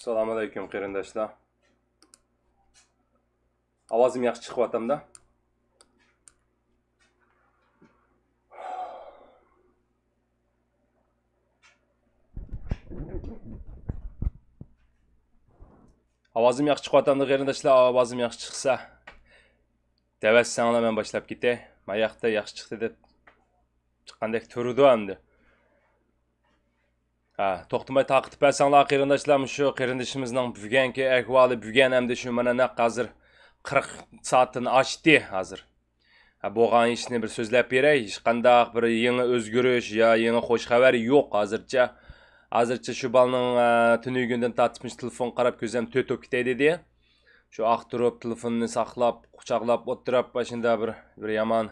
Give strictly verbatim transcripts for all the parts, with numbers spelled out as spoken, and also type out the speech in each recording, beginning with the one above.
ئەسسالامۇئەلەيكۇم، قېرىنداشلار. ئاۋازىم ياخشى چىقىۋاتامدا؟ ئاۋازىم ياخشى چىقىۋاتامدۇ، قېرىنداشلار؟ ئاۋازىم ياخشى چىقسا، دەۋەتسەڭلار، مەن باشلاپ كېتەي. ماياقتا ياخشى چىقتى دەپ چىققاندەك تۇرىدۇ ئەمدى. ھە، توختىماي تارقىتىپ بەرسەڭلار، قېرىنداشلار، مۇشۇ قېرىندىشىمىزنىڭ بۈگۈنكى ئەھۋالى، بۈگۈن ئەمدى شۇ مانا نەق ھازىر قىرىق سائەتتىن ئاشتى ھازىر. ھە، بولغان ئىشنى بىر سۆزلەپ بېرەي. ھېچقانداق بىر يېڭى ئۆزگىرىش يا يېڭى خوش خەۋەر يوق ھازىرچە. ھازىرچە شۇ بالىنىڭ، ئە، تۈنۈگۈندىن تارتىپ مۇشۇ تېلېفونغا قاراپ كۆزۈم تۆت بولۇپ كېتەي دېدى. شۇ ئاختۇرۇپ، تېلېفوننى ساقلاپ، قۇچاقلاپ ئولتۇرۇپ، ئاشۇنداق بىر، بىر يامان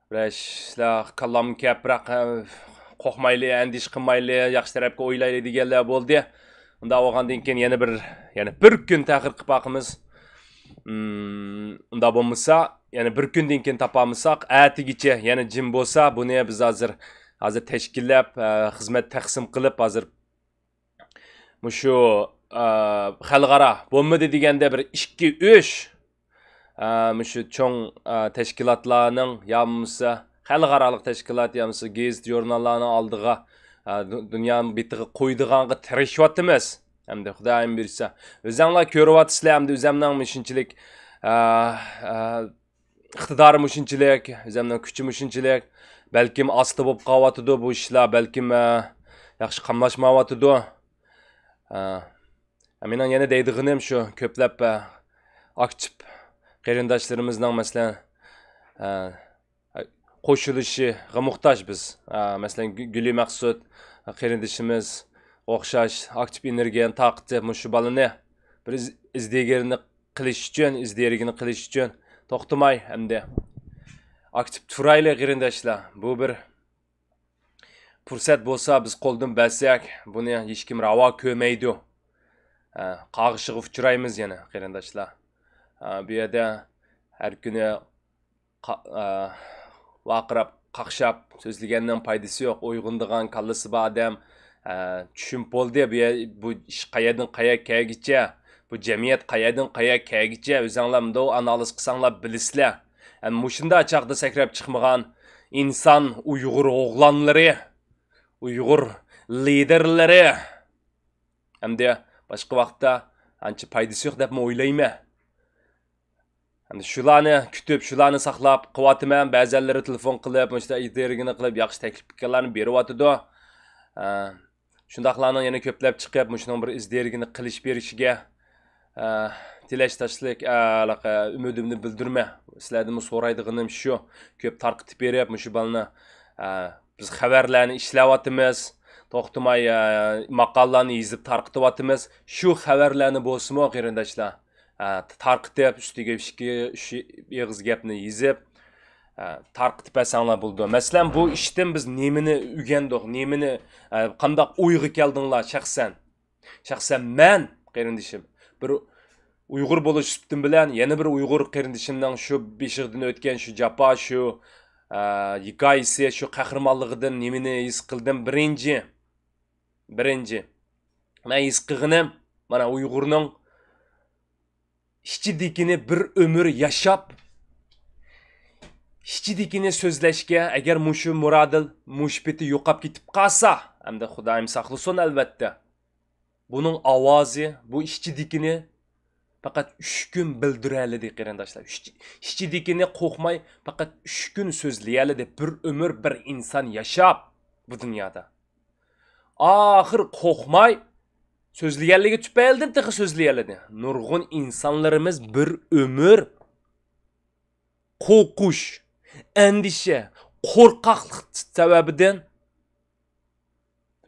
بىرەر ئىشلار كاللامغا كەپ، بىراق، ئە، قورقمايلى، ئەندىشە قىلمايلى، ياخشى تەرەپكە ئويلايلى دېگەنلەر بولدى. ئۇنداق بولغاندىن كېيىن يەنە بىر، يەنە بىر كۈن تەخىر قىلىپ باقىمىز. ئۇم، ئۇنداق بولمىسا، يەنە بىر كۈندىن كېيىن تاپالمىساق، ئەتىگىچە يەنە جىم بولسا، بۇنى بىز ھازىر، ھازىر تەشكىللەپ، ئە، خىزمەت تەقسىم قىلىپ، ھازىر مۇشۇ، ئە، خەلقئارا بولمىدى دېگەندە بىر ئىككى، ئۈچ، ئە، مۇشۇ چوڭ، ئە، تەشكىلاتلارنىڭ يا بولمىسا خەلقئارالىق تەشكىلات يا بولمىسا گېزىت، ژۇرناللارنىڭ ئالدىغا، ئە، دۇ-، دۇنيانىڭ بېتىگە قويىدىغانغا تىرىشىۋاتىمىز. ئەمدى خۇدايىم بۇيرۇسا، ئۆزەڭلار كۆرۈۋاتىسىلەر، ئەمدى ئۆزەمنىڭ مۇشۇنچىلىك، ئە، ئە، ئىقتىدارى مۇشۇنچىلىك، ئۆزەمنىڭ كۈچى مۇشۇنچىلىك، بەلكىم ئاستا بولۇپ قالىۋاتىدۇ بۇ ئىشلار، بەلكىم، ئە، ياخشى قاملاشمايۋاتىدۇ. ئە، مېنىڭ يەنە دەيدىغىنىم شۇ، كۆپلەپ، ئە، ئاكتىپ قېرىنداشلىرىمىزنىڭ، مەسىلەن، ئە، قوشۇلۇشىغا موھتاج بىز. ئە، مەسىلەن، گۈ-، گۈلى مەخسۇت قېرىندىشىمىز ئوخشاش ئاكتىپ ئېنېرگىيەنى تارقىتىپ، مۇشۇ بالىنى بىر ئىز-، ئىز دېگىنىنى قىلىش ئۈچۈن، ئىز دېرىكىنى قىلىش ئۈچۈن توختىماي ئەمدى ئاكتىپ تۇرايلى، قېرىنداشلار. بۇ بىر پۇرسەت بولسا، بىز قولدىن بەرسەك، بۇنى ھېچكىم راۋا كۆرمەيدۇ. ئە، قارغىشىغا ئۇچرايمىز يەنە، قېرىنداشلار. ئە، بۇ يەردە ھەر كۈنى قا-، ئە، ۋارقىراپ، قاقشاپ سۆزلىگەننىڭ پايدىسى يوق. ئويغىنىدىغان كاللىسى بار ئادەم، ئە، چۈشىنىپ بولدى. بۇ يە-، بۇ ئىش قەيەردىن قەيەرگە كەلگىچە، بۇ جەمئىيەت قەيەردىن قەيەرگە كەلگىچە ئۆزەڭلار مۇنداق ئانالىز قىلساڭلار بىلىسىلەر. ئەمما مۇشۇنداق چاغدا سەكرەپ چىقمىغان ئىنسان، ئۇيغۇر ئوغلانلىرى، ئۇيغۇر لىدېرلىرى ئەمدى باشقا ۋاقىتتا ئانچە پايدىسى يوق دەپمۇ ئويلايمەن. ئەمدى شۇلارنى كۈتۈپ، شۇلارنى ساقلاپ قىلىۋاتىمەن. بەزەنلىرى تېلېفون قىلىپ، مۇشۇنداق ئىدىيە ئىگىنى قىلىپ، ياخشى تەكلىپ قىلغانلارنى بېرىۋاتىدۇ. ئە، شۇنداقلارنىڭ يەنە كۆپلەپ چىقىپ، مۇشۇنىڭ بىر ئىز دېرىكىنى قىلىش بېرىشىگە، ئە، تىلەكداشلىق، ئە، ئۈمىدىمنى بىلدۈرمە. سىلەردىنمۇ سورايدىغىنىم شۇ. كۆپ تارقىتىپ بېرىپ، مۇشۇ بالىنى، ئە، بىز خەۋەرلەرنى ئىشلەۋاتىمىز. توختىماي، ئە، ماقالىلارنى يېزىپ تارقىتىۋاتىمىز. شۇ خەۋەرلەرنى بولسىمۇ، قېرىنداشلار، ئە، تارقىتىپ، ئۈستىگە ئىككى، ئۈچ ئېغىز گەپنى يېزىپ، ئە، تارقىتىپ بەرسەڭلار بولىدۇ. مەسىلەن، بۇ ئىشتىن بىز نېمىنى ئۆگەندۇق، نېمىنى، ئە، قانداق ئويغا كەلدىڭلار شەخسەن؟ شەخسەن مەن، قېرىندىشىم، بىر ئۇيغۇر بولۇش سۈپىتىم بىلەن يەنە بىر ئۇيغۇر قېرىندىشىمنىڭ شۇ بېشىدىن ئۆتكەن شۇ جاپا، شۇ، ئە، ھېكايىسى، شۇ قەھرىمانلىقىدىن نېمىنى ھېس قىلدىم؟ بىرىنچى، بىرىنچى، مەن ھېس قىلغىنىم، مانا، ئۇيغۇرنىڭ ئىچىدىكىنى بىر ئۆمۈر ياشاپ، ئىچىدىكىنى سۆزلەشكە، ئەگەر مۇشۇ مۇرادىل مۇشۇ پېتى يوقاپ كېتىپ قالسا، ئەمدى خۇدايىم ساقلىسۇن، ئەلۋەتتە، بۇنىڭ ئاۋازى، بۇ ئىچىدىكىنى پەقەت ئۈچ كۈن بىلدۈرەلىدى، قېرىنداشلار. ئۈچ، ئىچىدىكىنى قورقماي، پەقەت ئۈچ كۈن سۆزلىيەلىدى. بىر ئۆمۈر بىر ئىنسان ياشاپ بۇ دۇنيادا. ئاخىر قورقماي سۆزلىگەنلىكى تۈپەيلىدىن تېخى سۆزلىيەلىدى. نۇرغۇن ئىنسانلىرىمىز بىر ئۆمۈر قورقۇش، ئەندىشە، قورقاقلىق سەۋەبىدىن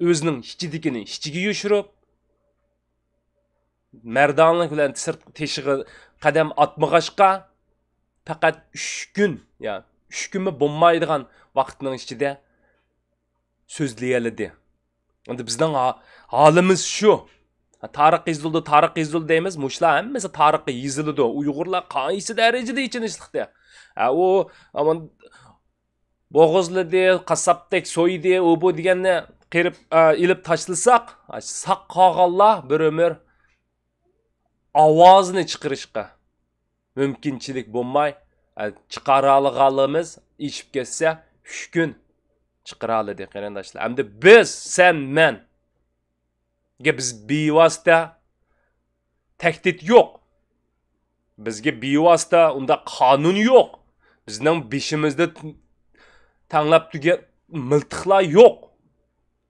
ئۆزىنىڭ ئىچىدىكىنى ئىچىگە يوشۇرۇپ، مەردانىلىك بىلەن سىرت تېشىغا قەدەم ئاتمىغاچقا، پەقەت ئۈچ كۈن، يا ئۈچ كۈنمۇ بولمايدىغان ۋاقىتنىڭ ئىچىدە سۆزلىيەلىدى. ئەمدى بىزنىڭ ھا-، ھالىمىز شۇ. تارىخ يېزىلىدۇ، تارىخ يېزىلىدۇ دەيمىز. مۇشۇلار ھەممىسى تارىخقا يېزىلىدۇ. ئۇيغۇرلار قايسى دەرىجىدە ئېچىنىشلىقتى. ھە، ئۇ، ئامان، بوغۇزلىدى، قاسساپتەك سويدى، ئۇ بۇ دېگەننى قىرىپ، ئە، ئېلىپ تاشلىساق، ساق قالغانلار بىر ئۆمۈر ئاۋازىنى چىقىرىشقا مۇمكىنچىلىك بولماي، ئە، چىقارالىغانلىرىمىز ئېشىپ كەتسە، ئۈچ كۈن چىقىرالىدى، قېرىنداشلار. ئەمدى بىز، سەن، مەن، گە بىز بىۋاسىتە تەھدىت يوق. بىزگە بىۋاسىتە ئۇنداق قانۇن يوق. بىزنىڭ بېشىمىزدا تەڭلەپ تۇرغان مىلتىقلار يوق.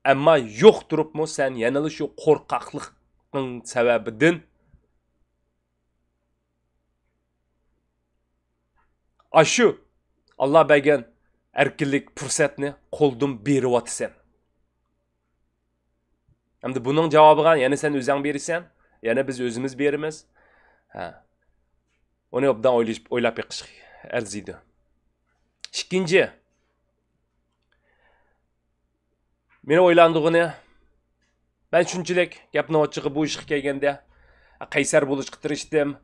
ئەمما يوق تۇرۇپمۇ سەن يەنىلا شۇ قورقاقلىقىڭ سەۋەبىدىن ئاشۇ ئاللا بەرگەن ئەركىنلىك پۇرسەتنى قولدىن بېرىۋاتىسەن. ئەمدى بۇنىڭ جاۋابىغا يەنە سەن ئۆزەڭ بېرىسەن، يەنە بىز ئۆزىمىز بېرىمىز. ھە. ئۇنى ئوبدان ئويلاش-، ئويلاپ بېقىش ئەرزىيدۇ. ئىككىنچى، مېنى ئويلاندۇرغىنى، مەن شۇنچىلىك گەپنىڭ ئوچۇقى بۇ ئىشقا كەلگەندە، قەيسەر بولۇشقا تىرىشتىم،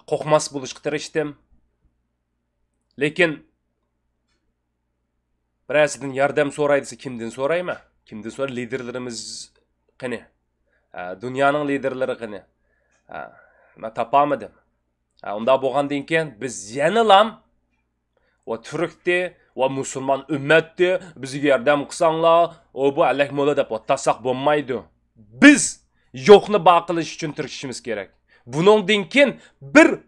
قورقماس بولۇشقا تىرىشتىم. لېكىن بىرەرسىدىن ياردەم سوراي دېسە، كىمدىن سورايمەن؟ كىمدىن سوراي؟ لىدېرلىرىمىز قېنى؟ ھە، دۇنيانىڭ لىدېرلىرى قېنى؟ ھە، مەن تاپالمىدىم. ھە، ئۇنداق بولغاندىن كېيىن بىز يەنىلام ۋە تۈركتى ۋە مۇسۇلمان ئۈممەتتى، بىزگە ياردەم قىلساڭلار، ئۇ بۇ ئەلەك مولا دەپ ئولتۇرساق بولمايدۇ. بىز يوقنى بار قىلىش ئۈچۈن تىرىشىشىمىز كېرەك. بۇنىڭدىن كېيىن بىر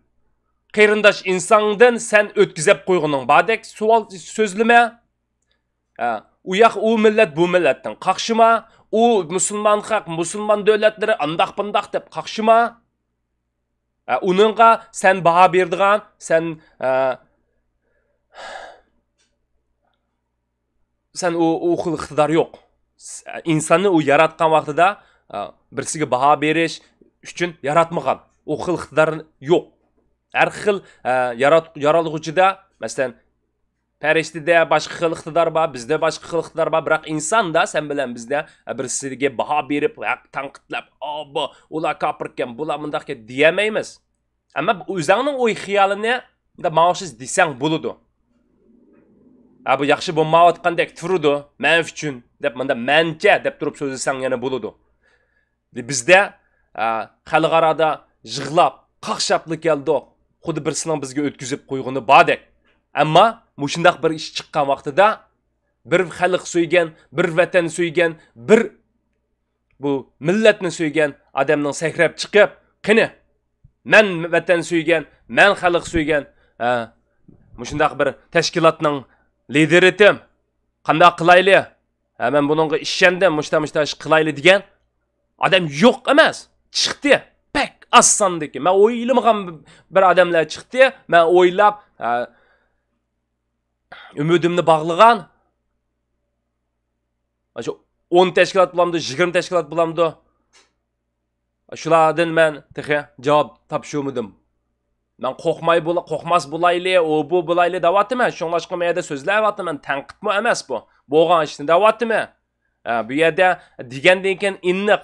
قېرىنداش ئىنساندىن سەن ئۆتكۈزۈپ قويغىنىڭ باردەك سوئال سۆزلىمە. ھە، ئۇ ياق، ئۇ مىللەت بۇ مىللەتتىن قاقشىما. ئۇ مۇسۇلمان خەق، مۇسۇلمان دۆلەتلىرى ئانداق بۇنداق دەپ قاقشىما. ھە، ئۇنىڭغا سەن باھا بېرىدىغان، سەن، ھە، سەن ئۇ، ئۇ خىل ئىقتىدار يوق. س-، ئىنساننى ئۇ ياراتقان ۋاقتىدا، ئە، بىرسىگە باھا بېرىش ئۈچۈن ياراتمىغان. ئۇ خىل ئىقتىدار يوق. ھەر خىل، ئە، يارات-، يارالغۇچىدا، مەسىلەن، پەرىشتىدە باشقا خىل ئىقتىدار بار، بىزدە باشقا خىل ئىقتىدار بار، بىراق ئىنساندا سەن بىلەن بىزدە، ئە، بىرسىگە باھا بېرىپ، ھە، تەنقىدلەپ، «ئا، بۇ، ئۇلار كاپىركەن، بۇلار مۇنداقكەن» دېيەلمەيمىز. ئەمما ئۆزۈڭنىڭ ئوي خىيالىنى مۇنداق ماڭا ئوخشاش دېسەڭ بولىدۇ. «ھە، بۇ ياخشى بولمايۋاتقاندەك تۇرىدۇ، مەن ئۈچۈن» دەپ، مۇنداق «مەنچە» دەپ تۇرۇپ سۆزلىسەڭ يەنە بولىدۇ. بىزدە، ئە، خەلقئارادا يىغلاپ، قاقشاپلا كەلدۇق. خۇددى بىرسىنىڭ بىزگە ئۆتكۈزۈپ قويغىنى باردەك. ئەمما مۇشۇنداق بىر ئىش چىققان ۋاقتىدا بىر خەلق سۆيگەن، بىر ۋەتەن سۆيگەن، بىر بۇ مىللەتنى سۆيگەن ئادەمنىڭ سەكرەپ چىقىپ، «قېنى، مەن ۋەتەن سۆيگەن، مەن خەلق سۆيگەن، ھە، مۇشۇنداق بىر تەشكىلاتنىڭ لىدېرىتىم، قانداق قىلايلى؟ ھە، مەن بۇنىڭغا ئىشەندىم، مۇشتا، مۇشتا ئىش قىلايلى» دېگەن ئادەم يوق ئەمەس. چىقتى. بەك ئاز ساندىكى. مەن ئويلىمىغان بىر ئادەملەر چىقتى. مەن ئويلاپ، ھە، ئۈمىدىمنى باغلىغان، شۇ ئون تەشكىلات بولامدۇ، يىگىرمە تەشكىلات بولامدۇ؟ شۇلاردىن مەن تېخى جاۋاب تاپشۇرمىدىم. مەن قورقماي بولا-، قورقماس بولايلى، ئۇ بۇ بولايلى دەۋاتىمەن. شۇڭلاشقا مەن يەردە سۆزلەۋاتىمەن، تەنقىدمۇ ئەمەس بۇ. بولغان ئىشنى دەۋاتىمەن. ئە، بۇ يەردە دېگەندىن كېيىن ئېنىق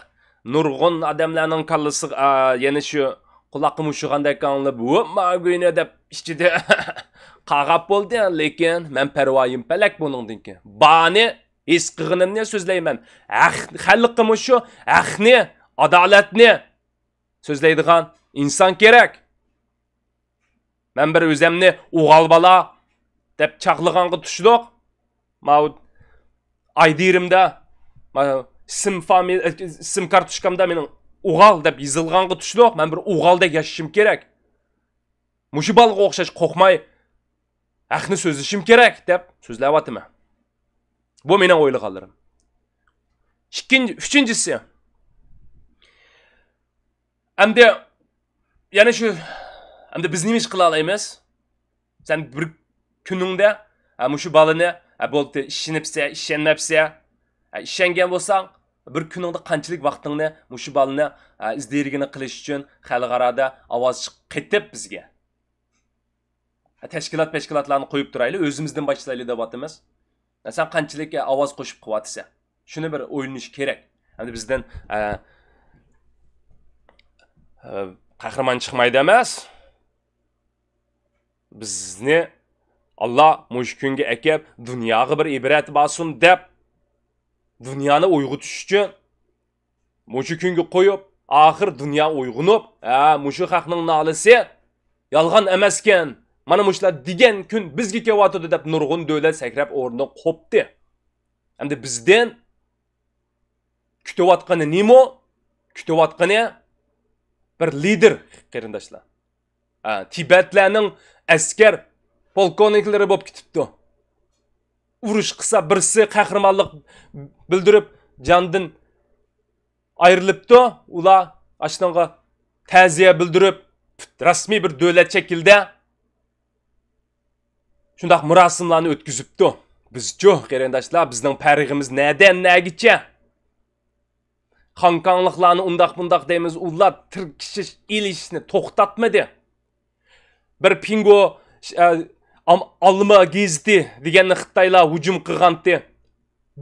نۇرغۇن ئادەملەرنىڭ كاللىسىغا، ئە، يەنە شۇ قۇلاققا مۇشۇغاندەك ئاڭلىنىپ، «ۋوپماگۇينى» دەپ ئىچىدە قاغاپ بولدى. لېكىن مەن پەرۋايىم پەلەك بۇنىڭدىن كېيىن. بارنى ھېس قىلغىنىمنى سۆزلەيمەن. ھەق، خەلققە مۇشۇ ھەقنى، ئادالەتنى سۆزلەيدىغان ئىنسان كېرەك. مەن بىر ئۆزەمنى ئوغال بالا دەپ چاغلىغانغا تۇشلۇق. ماۋۇ ئايدىرىمدا، ماۋۇ سىم فامىل-، سىم كارتوچكامدا مېنىڭ ئوغال دەپ يېزىلغانغا تۇشلۇق. مەن بىر ئوغالدەك ياشىشىم كېرەك. مۇشۇ بالىغا ئوخشاش قورقماي، ھەقنى سۆزلىشىم كېرەك دەپ سۆزلەۋاتىمەن. بۇ مېنىڭ ئويلىغانلىرىم. ئىككىنچى، ئۈچىنچىسى. ئەمدى يەنە شۇ، ئەمدى بىز نېمە ئىش قىلالايمىز؟ سەن بىر كۈنۈڭدە، ھە، مۇشۇ بالىنى، ھە، بولدى، ئىشىنىپسە، ئىشەنمەپسە، ھە، ئىشەنگەن بولساڭ، بىر كۈنۈڭدە قانچىلىك ۋاقتىڭنى مۇشۇ بالىنى، ھە، ئىز دېرىكىنى قىلىش ئۈچۈن خەلقئارادا ئاۋاز چىق-، قېتىپ بىزگە، ھە، تەشكىلات، تەشكىلاتلارنى قويۇپ تۇرايلى، ئۆزىمىزدىن باشلايلى دەۋاتىمىز. ھە، سەن قانچىلىك، ھە، ئاۋاز قوشۇپ قىلىۋاتىسەن؟ شۇنى بىر ئويلىنىش كېرەك. ئەمدى بىزدىن، ئە، ئە، قەھرىمان چىقمايدۇ ئەمەس. بىزنى ئاللا مۇشۇ كۈنگە ئەكەپ، دۇنياغا بىر ئىبرەت بارسۇن دەپ، دۇنيانى ئويغىتىش ئۈچۈن مۇشۇ كۈنگە قويۇپ، ئاخىر دۇنيا ئويغىنىپ، ھە، مۇشۇ خەقنىڭ نالىسى يالغان ئەمەسكەن، مانا مۇشۇلار دېگەن كۈن بىزگە كېلىۋاتىدۇ دەپ نۇرغۇن دۆلەت سەكرەپ ئورنىدىن قوپتى. ئەمدى بىزدىن كۈتۈۋاتقىنى نېمە؟ كۈتۈۋاتقىنى بىر لىدېر، قېرىنداشلار. ھە، تىبەتلەرنىڭ ئەسكەر پولكوۋنىكلىرى بولۇپ كېتىپتۇ. ئۇرۇش قىلسا، بىرسى قەھرىمانلىق بىلدۈرۈپ، جاندىن ئايرىلىپتۇ. ئۇلار ئاشۇنىڭغا تەزىيە بىلدۈرۈپ، رەسمىي بىر دۆلەت شەكلىدە شۇنداق مۇراسىملارنى ئۆتكۈزۈپتۇ. بىزچۇ، قېرىنداشلار، بىزنىڭ پەرقىمىز نەدىن نەگىچە؟ خاڭكاڭلىقلارنى ئۇنداق-مۇنداق دەيمىز، ئۇلار تىركىشىش، ئېلىشىشنى توختاتمىدى. بىر پىڭگو، ئە، ئام-، ئالما گېزىتى دېگەننى خىتايلار ھۇجۇم قىلغانتى.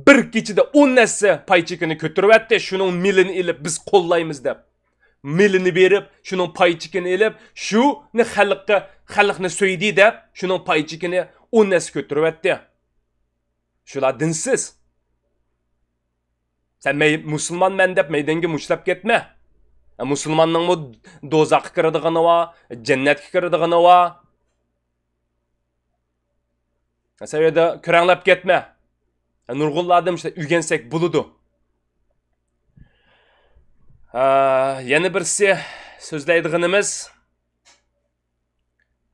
بىر كېچىدە ئون ھەسسە پاي چېكىنى كۆتۈرۈۋەتتى، شۇنىڭ مېلىنى ئېلىپ، بىز قوللايمىز دەپ. مېلىنى بېرىپ، شۇنىڭ پاي چېكىنى ئېلىپ، شۇنى خەلققە، خەلقنى سۆيدى دەپ، شۇنىڭ پاي چېكىنى ئون ھەسسە كۆتۈرۈۋەتتى. شۇلار دىنسىز. سەن مەي-، مۇسۇلمانمەن دەپ مەيدەڭگە مۇشتلاپ كەتمە. ھە، مۇسۇلماننىڭمۇ دوزاخقا كىرىدىغىنى بار، جەننەتكە كىرىدىغىنى بار. ھە، سەن ئۇ يەردە كۆرەڭلەپ كەتمە. ھە، نۇرغۇنلاردىن شۇنداق ئۆگەنسەك بولىدۇ. ھە، يەنە بىرسى سۆزلەيدىغىنىمىز،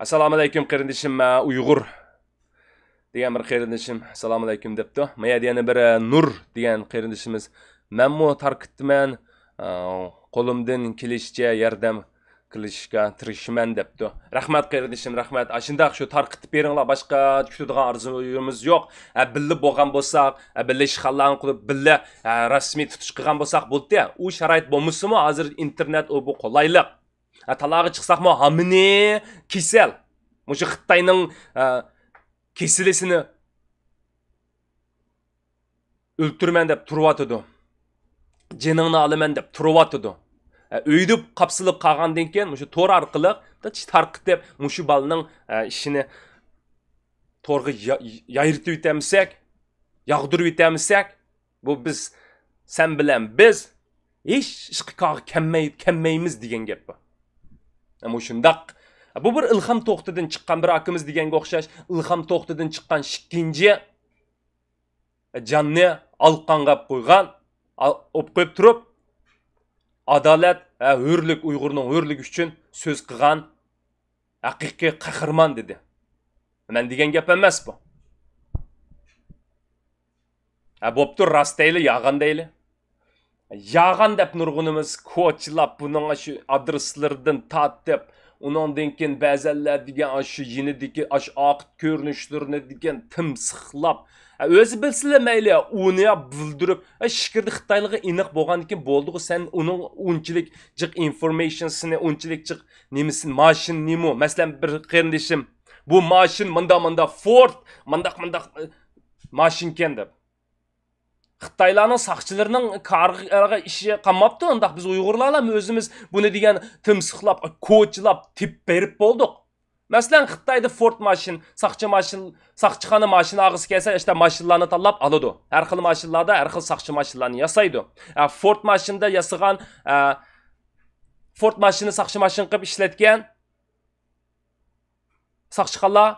ئەسسالامۇئەلەيكۇم قېرىندىشىم، مەن ئۇيغۇر دېگەن بىر قېرىندىشىم ئەسسالامۇئەلەيكۇم دەپتۇ. ما يەردە يەنە بىر، ئە، نۇر دېگەن قېرىندىشىمىز، مەنمۇ تارقىتىمەن، ئە، قولۇمدىن كېلىشىچە ياردەم قىلىشقا تىرىشىمەن دەپتۇ. رەھمەت قېرىندىشىم، رەھمەت. ئاشۇنداق شۇ تارقىتىپ بېرىڭلار، باشقا كۈتىدىغان ئارزۇيىمىز يوق. ئە، بىللە بولغان بولساق، ئە، بىللە ئىشخانىلارنى قۇرۇپ، بىللە، ئە، رەسمىي تۇتۇش قىلغان بولساق بولدى. ئۇ شارائىت بولمىسىمۇ، ھازىر ئىنتېرنېت ئۇ بۇ قولايلىق. ھە، تالاغا چىقساقمۇ ھامىنى كېسەل. مۇشۇ خىتاينىڭ، ھە، كېسىلىسىنى ئۆلتۈرىمەن دەپ تۇرۇۋاتىدۇ. جېنىڭنى ئالىمەن دەپ تۇرۇۋاتىدۇ. ھە، ئۆيدە قاپسىلىپ قالغاندىن كېيىن مۇشۇ تور ئارقىلىق تارقىتىپ، مۇشۇ بالىنىڭ، ھە، ئىشىنى تورغا يا-، يايرىتىۋېتەلمىسەك، ياغدۇرۇۋېتەلمىسەك، بۇ بىز، سەن بىلەن بىز ھېچ ئىشقا كەلمەي-، كەلمەيمىز دېگەن گەپ بۇ. مۇشۇنداق. بۇ بىر ئىلھام توختىدىن چىققان بىر ئاكىمىز دېگەنگە ئوخشاش، ئىلھام توختىدىن چىققان ئىككىنچى جاننى ئالقانغا ئېلىپ قويغان، ئوپ قويۇپ تۇرۇپ، ئادالەت، ھە، ھۆرلۈك، ئۇيغۇرنىڭ ھۆرلۈكى ئۈچۈن سۆز قىلغان ھەقىقىي قەھرىمان دېدى. مەن دېگەن گەپ ئەمەس بۇ. ھە، بوپتۇ، راست دەيلى، يالغان دەيلى. يالغان دەپ نۇرغۇنىمىز كوچىلاپ، بۇنىڭ شۇ ئادرېسلىرىدىن تارتىپ، ئۇنىڭدىن كېيىن بەزەنلەر دېگەن ئاشۇ يېنىدىكى ئاشۇ ئاقىت كۆرۈنۈشلىرىنى دېگەن تىمسىقلاپ، ھە، ئۆزى بىلسىلا مەيلى، ئۇنى بىلدۈرۈپ، ھە، ئىچكىرىدە خىتايلارغا ئېنىق بولغاندىن كېيىن بولدىغۇ، سەن ئۇنىڭ ئۇنچىلىك جىق ئىنفورمېيشنسىنى، ئۇنچىلىك جىق نېمىسىنى، ماشىنا نېمە؟ مەسىلەن، بىر قېرىندىشىم، بۇ ماشىنا مۇنداق، مۇنداق فورد، مۇنداق، مۇنداق، ئە، ماشىنىكەن دەپ. خىتايلارنىڭ ساقچىلىرىنىڭ كارىغا ئىشى قالماپتۇ، ئۇنداق بىز ئۇيغۇرلارلا ئۆزىمىز بۇنى دېگەن تىمسىقلاپ، كوچىلاپ، تېپىپ بېرىپ بولدۇق. مەسىلەن، خىتايدا فورد ماشىنا، ساقچى ماشىنا، ساقچىخانا ماشىنا ئالغۇسى كەلسە، ئىشتە ماشىنىلارنى تاللاپ ئالىدۇ. ھەر خىل ماشىنىلاردا ھەر خىل ساقچى ماشىنىلارنى ياسايدۇ. ئە، فورد ماشىنىدا ياسىغان، ئە، فورد ماشىنا ساقچى ماشىنا قىلىپ ئىشلەتكەن ساقچىخانلار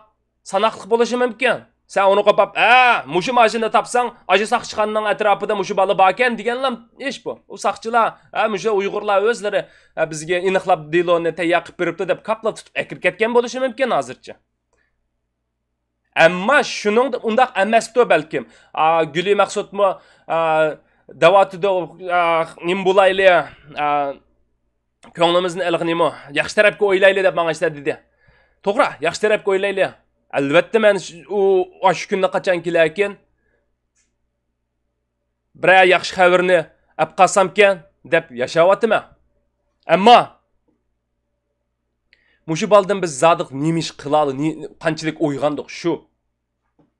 ساناقلىق بولۇشى مۇمكىن. سەن ئۇنى قوپاپ، ئە، مۇشۇ ماشىنىنى تاپساڭ، ئاشۇ ساقچىخانىنىڭ ئەتراپىدا مۇشۇ بالا باركەن دېگەنلا ئىش بۇ. ئۇ ساقچىلار، ئە، مۇشۇ ئۇيغۇرلار ئۆزلىرى، ئە، بىزگە ئېنىقلاپ دېلونى تەييار قىلىپ بېرىپتۇ دەپ كاپلا تۇتۇپ ئەكىرىپ كەتكەن بولۇشى مۇمكىن ھازىرچە. ئەمما شۇنىڭدا ئۇنداق ئەمەستۇ بەلكىم. ئا، گۈلى مەخسۇتمۇ، ئا، دەۋاتىدۇ، ئا، نېمە بولايلى، ئا، كۆڭلىمىزنى ئىلغىنىمۇ، ياخشى تەرەپكە ئويلايلى دەپ ماڭا ئىشلار دېدى. توغرا، ياخشى تەرەپكە ئويلايلى. ئەلۋەتتە، مەن شۇ، ئۇ، ئاشۇ كۈننى قاچان كېلەركىن، بىرەر ياخشى خەۋىرىنى ئەپ قالسامكەن دەپ ياشاۋاتىمەن. ئەمما مۇشۇ بالىدىن بىز زادى نېمە ئىش قىلالا، نى-، قانچىلىك ئويغاندۇق شۇ.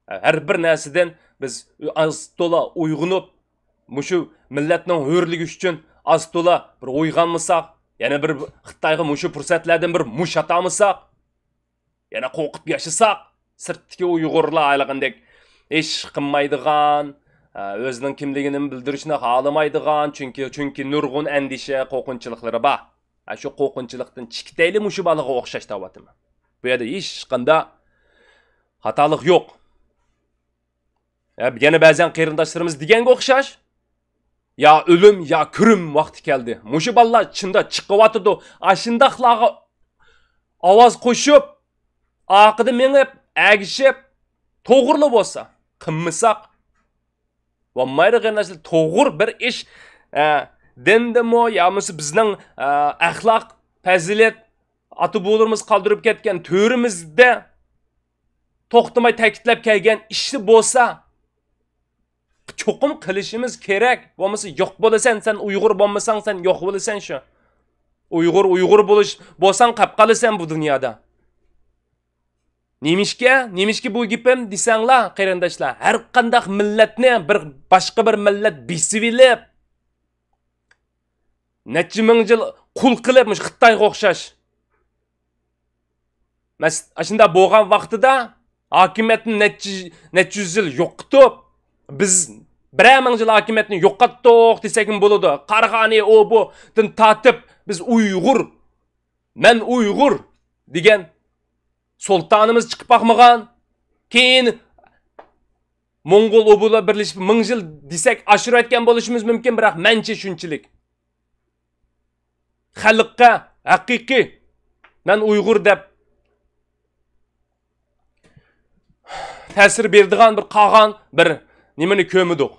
ھەر بىر نەرسىدىن بىز ئاز تولا ئويغىنىپ، مۇشۇ مىللەتنىڭ ھۆرلۈكى ئۈچۈن ئاز تولا بىر ئويغانمىساق، يەنە بىر خىتايغا مۇشۇ پۇرسەتلەردىن بىر مۇش ئاتالمىساق، يەنە قورقۇپ ياشىساق، سىرتتىكى ئۇيغۇرلار ھېلىقىندەك ھېچ قىلمايدىغان، ئە، ئۆزىنىڭ كىملىكىنى بىلدۈرۈشنى خالىمايدىغان، چۈنكى، چۈنكى نۇرغۇن ئەندىشە، قورقۇنچىلىقلىرى بار. ئە، شۇ قورقۇنچىلىقتىن چىقىتەيلى مۇشۇ بالىغا ئوخشاش دەۋاتىمەن. بۇ يەردە ھېچقانداق خاتالىق يوق. ئە، يەنە بەزەن قېرىنداشلىرىمىز دېگەنگە ئوخشاش، يا ئۆلۈم، يا كۆرۈم ۋاقتى كەلدى. مۇشۇ بالىلار چىندا چىقىۋاتىدۇ. ئاشۇنداقلارغا ئاۋاز قوشۇپ، ئارقىدا مېڭىپ، ئەگىشىپ، توغرىلا بولسا، قىلمىساق بولمايدۇ، قېرىنداشلار. توغرا بىر ئىش، ئە، دىندىمۇ، يا بولمىسا بىزنىڭ، ئە، ئەخلاق، پەزىلەت، ئاتا-بوۋىلىرىمىز قالدۇرۇپ كەتكەن تۆرىمىزدە توختىماي تەكىتلەپ كەلگەن ئىشى بولسا، چوقۇم قىلىشىمىز كېرەك. بولمىسا يوق بولىسەن، سەن ئۇيغۇر بولمىساڭ، سەن يوق بولىسەن شۇ. ئۇيغۇر، ئۇيغۇر بولۇش، بولساڭ قاپ قالىسەن بۇ دۇنيادا. نېمىشكە؟ نېمىشكە بۇ گېپىم دېسەڭلار، قېرىنداشلار، ھەر قانداق مىللەتنى بىر، باشقا بىر مىللەت بېسىۋېلىپ، نەچچە مىڭ يىل قۇل قىلىپ، مۇشۇ خىتايغا ئوخشاش. مەس-، ئاشۇنداق بولغان ۋاقتىدا ھاكىمىيەتنى نەچچە، نەچچە يۈز يىل يوقىتىپ، بىز بىرەر مىڭ يىل ھاكىمىيەتنى يوقاتتۇق دېسەكمۇ بولىدۇ. قاراخانىي ئۇ بۇدىن تارتىپ، بىز ئۇيغۇر، مەن ئۇيغۇر دېگەن سۇلتانىمىز چىقىپ باقمىغان. كېيىن موڭغۇل ئۇ بۇلار بىرلىشىپ مىڭ يىل دېسەك ئاشۇرۇۋەتكەن بولۇشىمىز مۇمكىن، بىراق مەنچە شۇنچىلىك خەلققە ھەقىقىي مەن ئۇيغۇر دەپ تەسىر بېرىدىغان بىر قالغان بىر نېمىنى كۆرمىدۇق.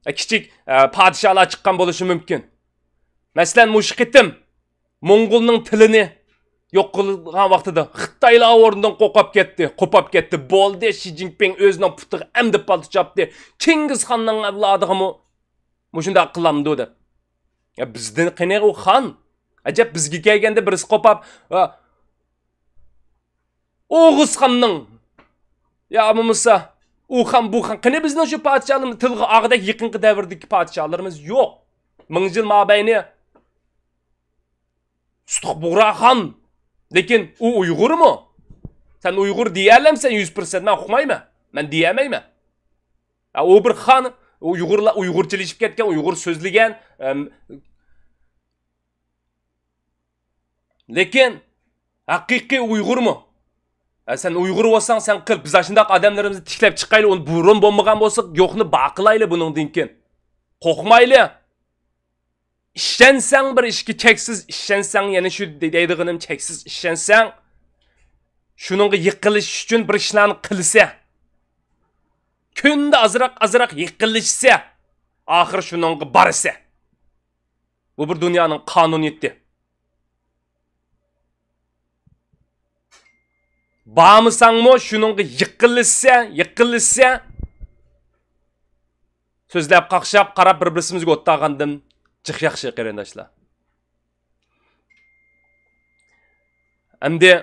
ئە، كىچىك، ئە، پادىشاھلار چىققان بولۇشى مۇمكىن. مەسىلەن، مۇشۇ قېتىم موڭغۇلنىڭ تىلىنى يوق قىلغان ۋاقتىدا خىتايلار ئورنىدىن قوقاپ كەتتى، قوپاپ كەتتى. بولدى، شى جىنپىڭ ئۆزىنىڭ پۇتىغا ئەمدى پالتا چاپتى. چىڭگىزخاننىڭ ئەۋلادىغىمۇ مۇشۇنداق قىلامدۇ دەپ. يا بىزدىن قېنى ئۇ خان؟ ئەجەب بىزگە كەلگەندە بىرسى قوپاپ، ۋە ئوغۇزخاننىڭ، يا بولمىسا ئۇ خان، بۇ خان. قېنى بىزنىڭ شۇ پادىشاھلىرىمىز تىلغا ئالغۇدەك يېقىنقى دەۋردىكى پادىشاھلىرىمىز يوق. مىڭ يىل مابەينى سۇتۇق بۇغراخان. لېكىن ئۇ ئۇيغۇرمۇ؟ سەن ئۇيغۇر دېيەلەمسەن يۈز پىرسەنت؟ مەن ئۇقمايمەن. مەن دېيەلمەيمەن. ئە، ئۇ بىر خان، ئۇيغۇرلار، ئۇيغۇرچىلىشىپ كەتكەن، ئۇيغۇر سۆزلىگەن. ئەم، لېكىن ھەقىقىي ئۇيغۇرمۇ؟ ئە، سەن ئۇيغۇر بولساڭ، سەن قىل. بىز ئاشۇنداق ئادەملىرىمىزنى تىكلەپ چىقايلى، ئۇنى بۇرۇن بولمىغان بولسا، يوقنى بار قىلايلى بۇنىڭدىن كېيىن. قورقمايلى. ئىشەنسەڭ بىر ئىشكە، چەكسىز ئىشەنسەڭ، يەنە شۇ دەيدىغىنىم، چەكسىز ئىشەنسەڭ، شۇنىڭغا يېقىنلىشىش ئۈچۈن بىر ئىشلارنى قىلسا، كۈندە ئازراق، ئازراق يېقىنلىشسا، ئاخىر شۇنىڭغا بارسا. بۇ بىر دۇنيانىڭ قانۇنىيىتى. بارمىساڭمۇ شۇنىڭغا يېقىنلىشسا، يېقىنلىشسا، سۆزلەپ، قاقشاپ، قاراپ، بىر-بىرسىمىزگە ئوت تاغاندىن جىق ياخشى، قېرىنداشلار. ئەمدى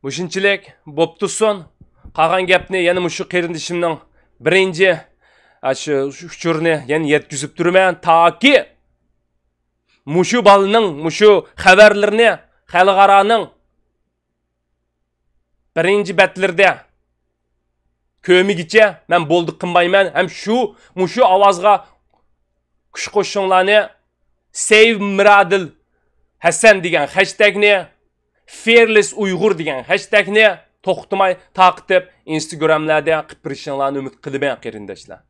مۇشۇنچىلىك بوپتۇسۇن. قالغان گەپنى يەنە مۇشۇ قېرىندىشىمنىڭ بىرىنچى، ئاشۇ ئۇچۇرىنى يەنە يەتكۈزۈپ تۇرىمەن، تاكى مۇشۇ بالىنىڭ مۇشۇ خەۋەرلىرىنى خەلقئارانىڭ بىرىنچى بەتلىرىدە كۆرمىگۈچە مەن بولدى قىلمايمەن. ھەم شۇ، مۇشۇ ئاۋازغا كۈچ قوشۇشۇڭلارنى، سېيۋ مىرادىل ھەسەن دېگەن خەشتەگنى، فىيەرلېس ئۇيغۇر دېگەن خەشتەگنى توختىماي تارقىتىپ، ئىنستاگراملاردا قىلىپ بېرىشىڭلارنى ئۈمىد قىلىمەن، قېرىنداشلار.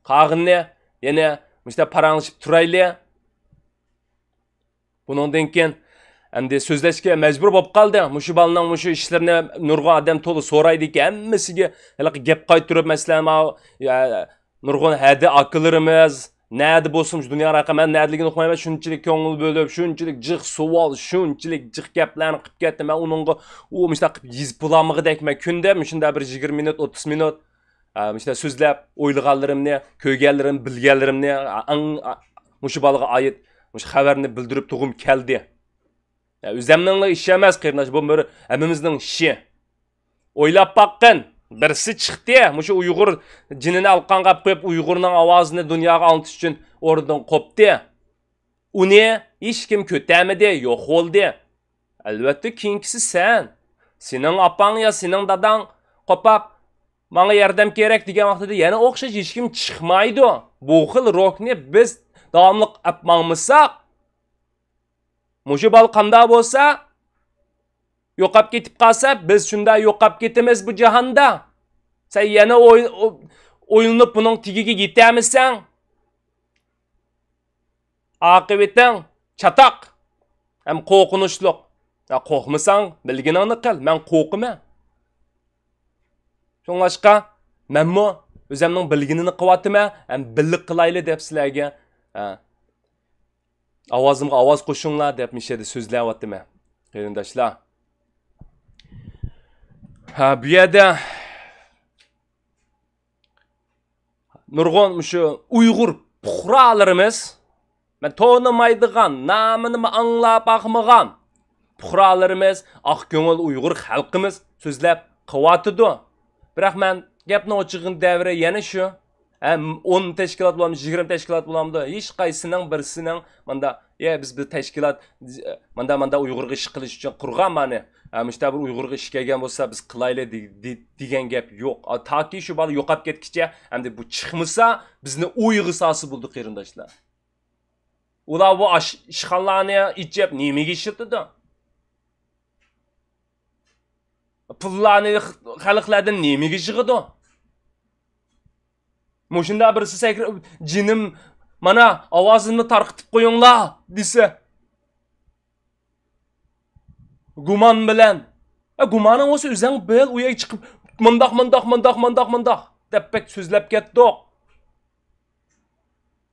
قالغىنىنى يەنە مۇشۇنداق پاراڭلىشىپ تۇرايلى. بۇنىڭدىن كېيىن ئەمدى سۆزلەشكە مەجبۇر بولۇپ قالدى. مۇشۇ بالىنىڭ مۇشۇ ئىشلىرىنى نۇرغۇن ئادەم تولا سورايدىكەن، ھەممىسىگە ھېلىقى گەپ قايتۇرۇپ، مەسىلەن، ماۋۇ، يا، نۇرغۇن ھەدە ئاكىلىرىمىز نەدە بولسا مۇشۇ دۇنيا رەقەم، مەن نەدىلىكىنى ئۇقمايمەن، شۇنچىلىك كۆڭۈل بۆلۈپ، شۇنچىلىك جىق سوئال، شۇنچىلىك جىق گەپلەرنى قىلىپ كەتتى. مەن ئۇنىڭغا ئۇ مۇشۇنداق قىلىپ يېزىپ بولالمىغۇدەك، مەن كۈندە مۇشۇنداق بىر يىگىرمە مىنۇت، ئوتتۇز مىنۇت، ئا، مۇشۇنداق سۆزلەپ، ئويلىغانلىرىمنى، كۆرگەنلىرىمنى، بىلگەنلىرىمنى، ئا، ئەڭ، ئا، مۇشۇ بالىغا ئائىت مۇشۇ خەۋەرنى بىلدۈرۈپ تۇرغۇم كەلدى. ئا، ئۆزەمنىڭلا ئىشى ئەمەس، قېرىنداش، بۇ بىر ھەممىمىزنىڭ ئىشى. ئويلاپ باققىن، بىرسى چىقتى، مۇشۇ ئۇيغۇر جېنىنى ئالقانغا ئاپ قويۇپ، ئۇيغۇرنىڭ ئاۋازىنى دۇنياغا ئاڭلىتىش ئۈچۈن ئورنىدىن قوپتى. ئۇنى ھېچكىم كۆتەرمىدى، يوق بولدى. ئەلۋەتتە، كېيىنكىسى سەن. سېنىڭ ئاپاڭ يا سېنىڭ داداڭ قوپاپ، ماڭا ياردەم كېرەك دېگەن ۋاقتىدا يەنە ئوخشاش ھېچكىم چىقمايدۇ. بۇ خىل روھنى بىز داۋاملىق ئەپ ماڭمىساق، مۇشۇ بالا قانداق بولسا، يوقاپ كېتىپ قالسا، بىز شۇنداق يوقاپ كېتىمىز بۇ جاھاندا. سەن يەنە ئوي-، ئو-، ئويلىنىپ بۇنىڭ تېگىگە يېتەلمىسەڭ، ئاقىۋىتىڭ چاتاق ھەم قورقۇنچلۇق. يا، قورقمىساڭ، بىلگىنىڭنى قىل، مەن قورقىمەن. شۇڭلاشقا، مەنمۇ ئۆزۈمنىڭ بىلگىنىنى قىلىۋاتىمەن، ھەم بىللە قىلايلى دەپ سىلەرگە، ھە، ئاۋازىمغا ئاۋاز قوشۇڭلار دەپ مۇشۇ يەردە سۆزلەۋاتىمەن، قېرىنداشلار. ھە، بۇ يەردە نۇرغۇن مۇشۇ ئۇيغۇر پۇقرالىرىمىز، مەن تونۇمايدىغان، نامىنىمۇ ئاڭلاپ باقمىغان پۇقرالىرىمىز، ئاق كۆڭۈل ئۇيغۇر خەلقىمىز سۆزلەپ قىلىۋاتىدۇ. بىراق مەن گەپنىڭ ئوچۇقىنى دەۋرى يەنە شۇ. ھە، ئون تەشكىلات بولامدۇ، يىگىرمە تەشكىلات بولامدۇ، ھېچقايسىنىڭ بىرسىنىڭ ماندا، يە، بىز بىر تەشكىلات، ماندا، ماندا ئۇيغۇرغا ئىش قىلىش ئۈچۈن قۇرغان مانى. ھە، مۇشۇنداق بىر ئۇيغۇرغا ئىش كەلگەن بولسا، بىز قىلايلى دې-، دې-، دېگەن گەپ يوق. ئا، تاكى شۇ بالا يوقاپ كەتكىچە، ئەمدى بۇ چىقمىسا، بىزنى ئويغا سالسا بولدى، قېرىنداشلار. ئۇلار بۇ ئاش-، ئىشخانىلارنى ئېچىپ نېمىگە ئىشلىتىدۇ؟ پۇللارنى خەلقلەردىن نېمىگە يىغىدۇ؟ مۇشۇنداق بىرسى سەكرەپ، «جېنىم، مانا، ئاۋازىمنى تارقىتىپ قويۇڭلار» دېسە، گۇمان بىلەن. ئە، گۇمانىڭ بولسا ئۆزۈڭ بىل، ئۇ يەرگە چىقىپ، «مۇنداق، مۇنداق، مۇنداق، مۇنداق، مۇنداق» دەپ بەك سۆزلەپ كەتتۇق.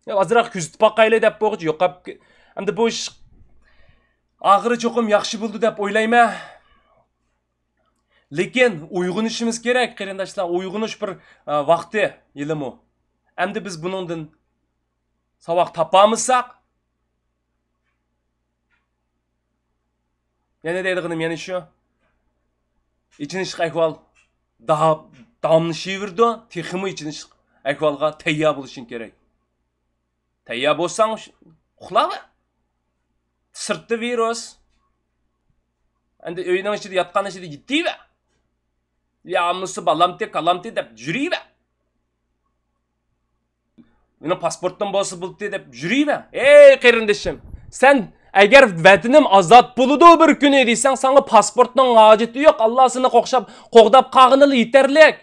يا، ئازراق كۆزىتىپ باقايلى دەپ بولغۇچە يوقاپ كە-، ئەمدى بۇ ئىش ئاخىرى چوقۇم ياخشى بولىدۇ دەپ ئويلايمەن. لېكىن ئويغىنىشىمىز كېرەك، قېرىنداشلار. ئويغىنىش بىر، ئە، ۋاقتى ھېلىمۇ. ئەمدى بىز بۇنىڭدىن ساۋاق تاپالمىساق، يەنە دەيدىغىنىم يەنە شۇ. ئېچىنىشلىق ئەھۋال دا-، داۋاملىشىۋېرىدۇ. تېخىمۇ ئېچىنىشلىق ئەھۋالغا تەييار بولۇشۇڭ كېرەك. تەييار بولساڭ، ئۇخلاۋەر. سىرتتا ۋىرۇس. ئەمدى ئۆينىڭ ئىچىدە ياتقان ئىچىدە يېتىۋەر. يا بولمىسا بالامتى، كالامتى دەپ يۈرۈۋەر. مېنىڭ پاسپورتۇم بولسا بولدى دەپ يۈرۈۋەر. ئەي قېرىندىشىم، سەن ئەگەر ۋەتىنىم ئازاد بولىدۇ بىر كۈنى دېسەڭ، ساڭا پاسپورتنىڭ ھاجىتى يوق. ئاللا سېنى قوغشاپ، قوغداپ قالغىنىلا يېتەرلىك.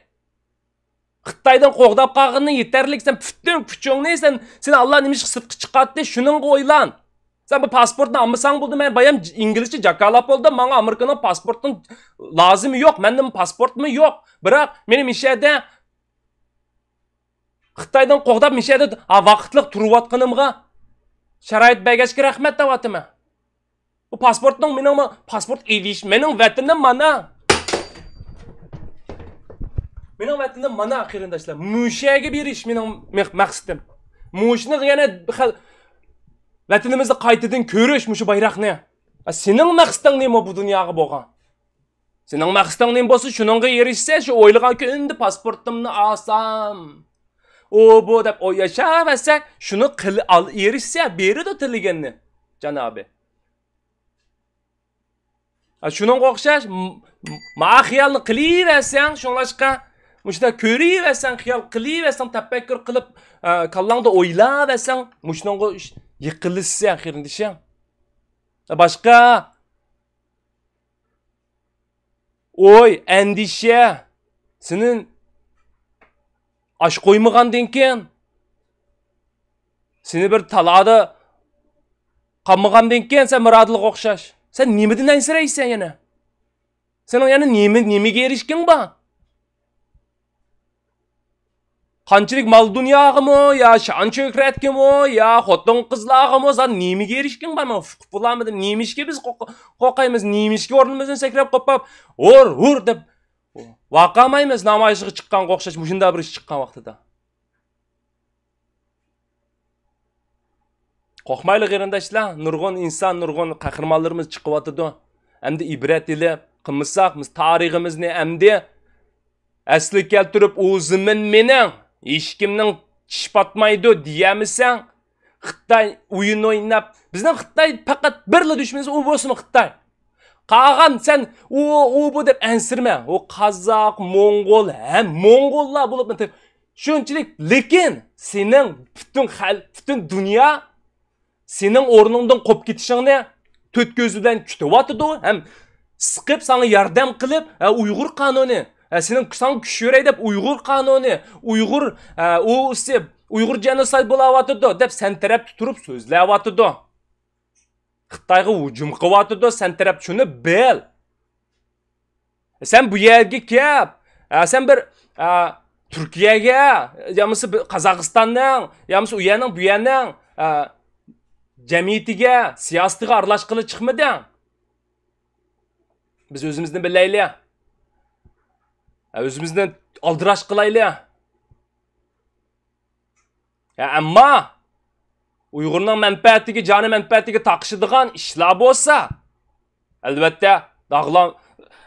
خىتايدىن قوغداپ قالغىنى يېتەرلىك. سەن پۈتۈن كۈچۈڭنى، سەن، سېنى ئاللا نېمە ئىشقا سىرتقا چىقارتتى، شۇنىڭغا ئويلان. سەن بۇ پاسپورتنى ئالمىساڭ بولدى. مەن بايام ئىنگلىزچە جاكارلاپ بولدۇم. ماڭا ئامېرىكىنىڭ پاسپورتىنىڭ لازىمى يوق. مەندىن پاسپورتمۇ يوق. بىراق مېنى مىشەدە خىتايدىن قوغداپ، مىشەدە ھا، ۋاقىتلىق تۇرۇۋاتقىنىمغا شارائىت بەرگەچكە رەھمەت دەۋاتىمەن. بۇ پاسپورتنىڭ مېنىڭ پاسپورت ئېلىش، مېنىڭ ۋەتىنىم مانا. مېنىڭ ۋەتىنىم مانا، قېرىنداشلار. مۇشۇ يەرگە بېرىش مېنىڭ مەق-، مەقسىتىم. مۇشۇنى يەنە خەل-، ۋەتىنىمىزنى قايتىدىن كۆرۈش، مۇشۇ بايراقنى. ئا، سېنىڭ مەقسىتىڭ نېمە بۇ دۇنياغا بولغان؟ سېنىڭ مەقسىتىڭ نېمە بولسا، شۇنىڭغا ئېرىشسە، شۇ ئويلىغان كۈندە پاسپورتۇمنى ئالسام، ئۇ بۇ دەپ ئوي ياشاۋەرسە، شۇنى قىل-، ئال-، ئېرىشسە، بېرىدۇ تىلىگەننى جانابى. ھە، شۇنىڭغا ئوخشاش، م-، م-، ما خىيالنى قىلىۋەرسەڭ، شۇڭلاشقا مۇشۇنداق كۆرۈۋەرسەڭ، خىيال قىلىۋەرسەڭ، تەپەككۇر قىلىپ، ئە، كاللاڭدا ئويلاۋەرسەڭ، مۇشۇنىڭغا ئىش-، يىقىلىسەن، قېرىندىشىم. باشقا ئوي، ئەندىشە سېنى ئاچ قويمىغاندىن كېيىن، سېنى بىر تالادا قالمىغاندىن كېيىن، سەن مۇرادىلغا ئوخشاش. سەن نېمىدىن ئەنسىرەيسەن يەنە؟ سېنىڭ يەنە نېمە، نېمىگە ئېرىشكىڭ بار؟ قانچىلىك مال-دۇنياغىمۇ، يا شان-شۆھرەتكىمۇ، يا خوتۇن-قىزلارغىمۇ، سەن نېمىگە ئېرىشكىڭ بار؟ مەن ئۇقۇپ بولالمىدىم. نېمىشقا بىز قورق-، قورقايمىز؟ نېمىشقا ئورنىمىزدىن سەكرەپ قوپاپ، «ھۇر، ھۇر» دەپ ۋارقىرىمايمىز؟ نامايىشقا چىققانغا ئوخشاش، مۇشۇنداق بىر ئىش چىققان ۋاقتىدا. قورقمايلى، قېرىنداشلار، نۇرغۇن ئىنسان، نۇرغۇن قەھرىمانلىرىمىز چىقىۋاتىدۇ. ئەمدى ئىبرەت ئېلىپ قىلمىساق، بىز تارىخىمىزنى ئەمدى ئەسلىگە كەلتۈرۈپ، «ئۇ زېمىن مېنىڭ، ھېچكىمنىڭ چىش پاتمايدۇ» دېيەلمىسەڭ، خىتاي ئويۇن ئويناپ، بىزنىڭ خىتاي پەقەت بىرلا دۈشمىنىمىز، ئۇ بولسىمۇ خىتاي. قالغان سەن ئۇ، ئۇ، بۇ دەپ ئەنسىرىمە. ئۇ قازاق، موڭغۇل، ھەم موڭغۇللار بولۇپ شۇنچىلىك، لېكىن سېنىڭ پۈتۈن خەل-، پۈتۈن دۇنيا سېنىڭ ئورنۇڭدىن قوپۇپ كېتىشىڭنى تۆت كۆزى بىلەن كۈتۈۋاتىدۇ ھەم سىقىپ ساڭا ياردەم قىلىپ، ھە، ئۇيغۇر قانۇنى، ھە، سېنىڭ، ساڭا كۈچ بېرەي دەپ ئۇيغۇر قانۇنى، ئۇيغۇر، ھە، ئۇ ئۇسى، ئۇيغۇر جېنوسايد بولاۋاتىدۇ دەپ سەن تەرەپتە تۇرۇپ سۆزلەۋاتىدۇ. خىتايغا ھۇجۇم قىلىۋاتىدۇ، سەن تەرەپ شۇنى بىل. سەن بۇ يەرگە كەپ، ئە، سەن بىر، ئە، تۈركىيەگە، يامىسا بىر قازاقىستاننىڭ، يامىسا ئۇ يەرنىڭ، بۇ يەرنىڭ، ئە، جەمئىيىتىگە، سىياسىتىگە ئارىلاشقىلى چىقمىدىڭ. بىز ئۆزىمىزنى بىلەيلى. ئە، ئۆزىمىزنى ئالدىراش قىلايلى. ھە، ئەمما ئۇيغۇرنىڭ مەنپەئەتىگە، جانى مەنپەئەتىگە تاقىشىدىغان ئىشلار بولسا، ئەلۋەتتە، داغلام،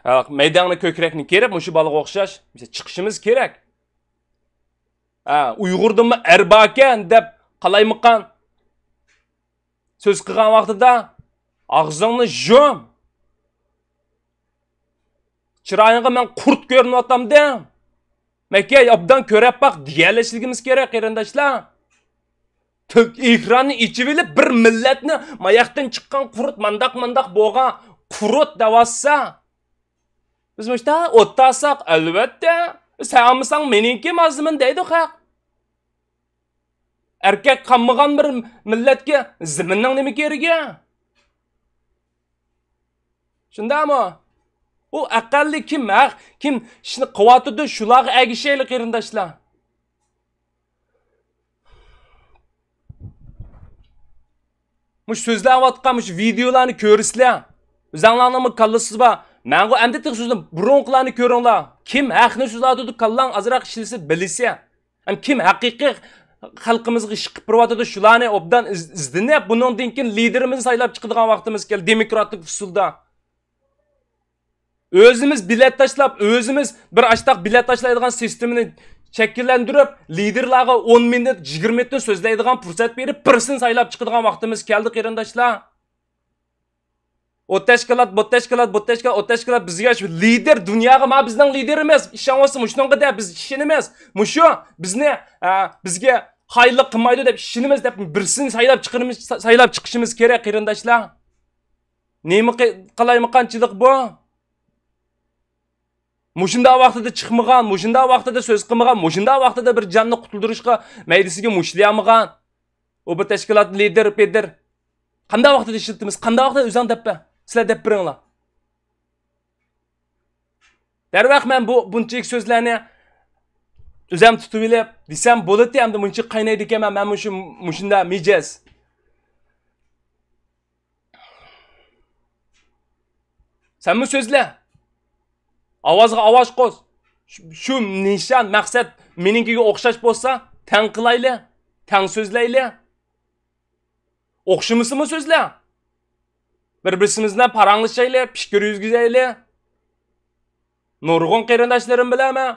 ھە، مەيدەڭنى كۆكرەكنى كېرىپ، مۇشۇ بالىغا ئوخشاش چىقىشىمىز كېرەك. ھە، ئۇيغۇردىمۇ ئەر باركەن دەپ قالايمىقان سۆز قىلغان ۋاقتىدا، ئاغزىڭنى يۇم. چىرايىڭغا مەن قۇرت كۆرۈنۈۋاتامدىم؟ مەككە ئوبدان كۆرۈپ باق دېيەلەشلىكىمىز كېرەك، قېرىنداشلار. تۈرك ئېكراننى ئېچىۋېلىپ، بىر مىللەتنى ماياقتىن چىققان قۇرت، مانداق، مانداق بولغان قۇرت دەۋاتسا، بىز مۇشتا ئوتتاساق، ئەلۋەتتە، سەن ئالمىساڭ مېنىڭكى مازىمىن دەيدۇ خەق. ئەركەك قالمىغان بىر مىللەتكە زېمىننىڭ نېمە كېرىكى؟ شۇنداقمۇ؟ ئۇ ئەقەللىي كىم ھەق، كىم ئىشنى قىلىۋاتىدۇ، شۇلارغا ئەگىشەيلى، قېرىنداشلار. مۇشۇ سۆزلەۋاتقان مۇشۇ ۋىدېئولارنى كۆرىسىلەر. ئۆزەڭلارنىڭمۇ كاللىسىز بار. مەنغۇ ئەمدى تېخى سۆزلىدىم. بۇرۇنقىلارنى كۆرۈڭلار. كىم ھەقنى سۆزلەۋاتىدۇ، كاللاڭ ئازراق ئىشلىسە بىلىسە. ھەم كىم ھەقىقىي خەلقىمىزغا ئىش قىلىپ بېرىۋاتىدۇ، شۇلارنى ئوبدان ئىز-، ئىزدىنىپ، بۇنىڭدىن كېيىن لىدېرىمىزنى سايلاپ چىقىدىغان ۋاقتىمىز كەلدى، دېموكراتىك ئۇسۇلدا. ئۆزىمىز بېلەت تاشلاپ، ئۆزىمىز بىر ئاشتاق بېلەت تاشلايدىغان سىستېمىنى شەكىللەندۈرۈپ، لىدېرلارغا ئون مىنۇت، يىگىرمە مىنۇتتىن سۆزلەيدىغان پۇرسەت بېرىپ، بىرسىنى سايلاپ چىقىدىغان ۋاقتىمىز كەلدى، قېرىنداشلار. ئۇ تەشكىلات، بۇ تەشكىلات، بۇ تەشكىلات، ئۇ تەشكىلات بىزگە شۇ لىدېر، دۇنياغا، ما بىزنىڭ لىدېرىمىز، ئىشەنغۇسى مۇشۇنىڭغا دە، بىز ئىشىنىمىز. مۇشۇ بىزنى، ئە، بىزگە خائىنلىق قىلمايدۇ دەپ ئىشىنىمىز دەپ بىرسىنى سايلاپ چىقىرىمىز، سايلاپ چىقىشىمىز كېرەك، قېرىنداشلار. نېمە قى-، قالايمىقانچىلىق بۇ؟ مۇشۇنداق ۋاقتىدا چىقمىغان، مۇشۇنداق ۋاقتىدا سۆز قىلمىغان، مۇشۇنداق ۋاقتىدا بىر جاننى قۇتۇلدۇرۇشقا مەيدىسىگە مۇشتلىيالمىغان. ئۇ بىر تەشكىلات لىدېر، پىدېر. قانداق ۋاقتىدا ئىشلىتىمىز؟ قانداق ۋاقتىدا ئۆزەڭ دەپ بەر. سىلەر دەپ بېرىڭلار. دەرۋەق مەن بۇ، بۇنچىلىك سۆزلەرنى ئۆزەم تۇتۇۋېلىپ دېسەم بولىدۇ، ئەمدى مۇنچە قاينايدىكەنمەن، مەن مۇشۇ، مۇشۇنداق مىجەز. سەنمۇ سۆزلە. ئاۋازغا ئاۋاز قوش. شۇ، شۇ نىشان، مەقسەت مېنىڭكىگە ئوخشاش بولسا، تەڭ قىلايلى، تەڭ سۆزلەيلى. ئوخشىمىسىمۇ سۆزلە. بىر-بىرسىمىز بىلەن پاراڭلىشايلى، پىكىر يۈرگۈزەيلى. نۇرغۇن قېرىنداشلىرىم بىلەن مەن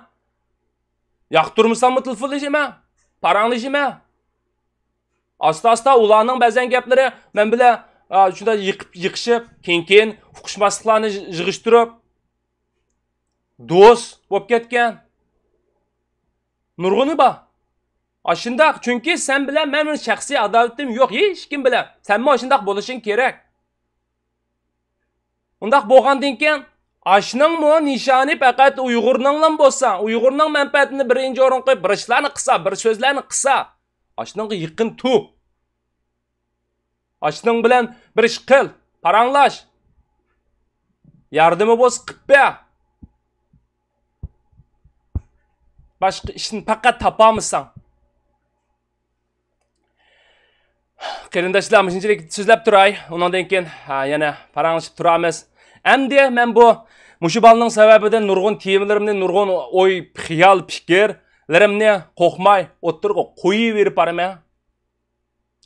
ياقتۇرمىساممۇ تېلېفونلىشىمەن، پاراڭلىشىمەن. ئاستا-ئاستا ئۇلارنىڭ بەزەن گەپلىرى مەن بىلەن، ئا، شۇنداق يېقىپ، يېقىشىپ، كېيىن-كېيىن ئۇقۇشماسلىقلارنى يىغ-، يىغىشتۇرۇپ، دوست بولۇپ كەتكەن. نۇرغۇنى بار. ئاشۇنداق، چۈنكى سەن بىلەن مەن شەخسىي ئاداۋىتىم يوق ھېچكىم بىلەن. سەنمۇ ئاشۇنداق بولۇشۇڭ كېرەك. ئۇنداق بولغاندىن كېيىن، ئاشنىڭمۇ نىشانى پەقەت ئۇيغۇرنىڭلا بولسا، ئۇيغۇرنىڭ مەنپەئەتىنى بىرىنچى ئورۇنغا قويۇپ، بىر ئىشلارنى قىلسا، بىر سۆزلەرنى قىلسا، ئاشنىڭغا يېقىن تۇر. ئاشنىڭ بىلەن بىر ئىش قىل، پاراڭلاش. ياردىمى بولسا قىپ بەر. باشقا ئىشنى پەقەت تاپالمىساڭ. قېرىنداشلار، مۇشۇنچىلىك سۆزلەپ تۇراي. ئۇنىڭدىن كېيىن، ھە، يەنە پاراڭلىشىپ تۇرارمىز. ئەمدى مەن بۇ، مۇشۇ بالىنىڭ سەۋەبىدىن نۇرغۇن تېمىلىرىمنى، نۇرغۇن ئوي، خىيال، پىكىرلىرىمنى قورقماي ئوتتۇرىغا قويۇۋېرىپ بارىمەن.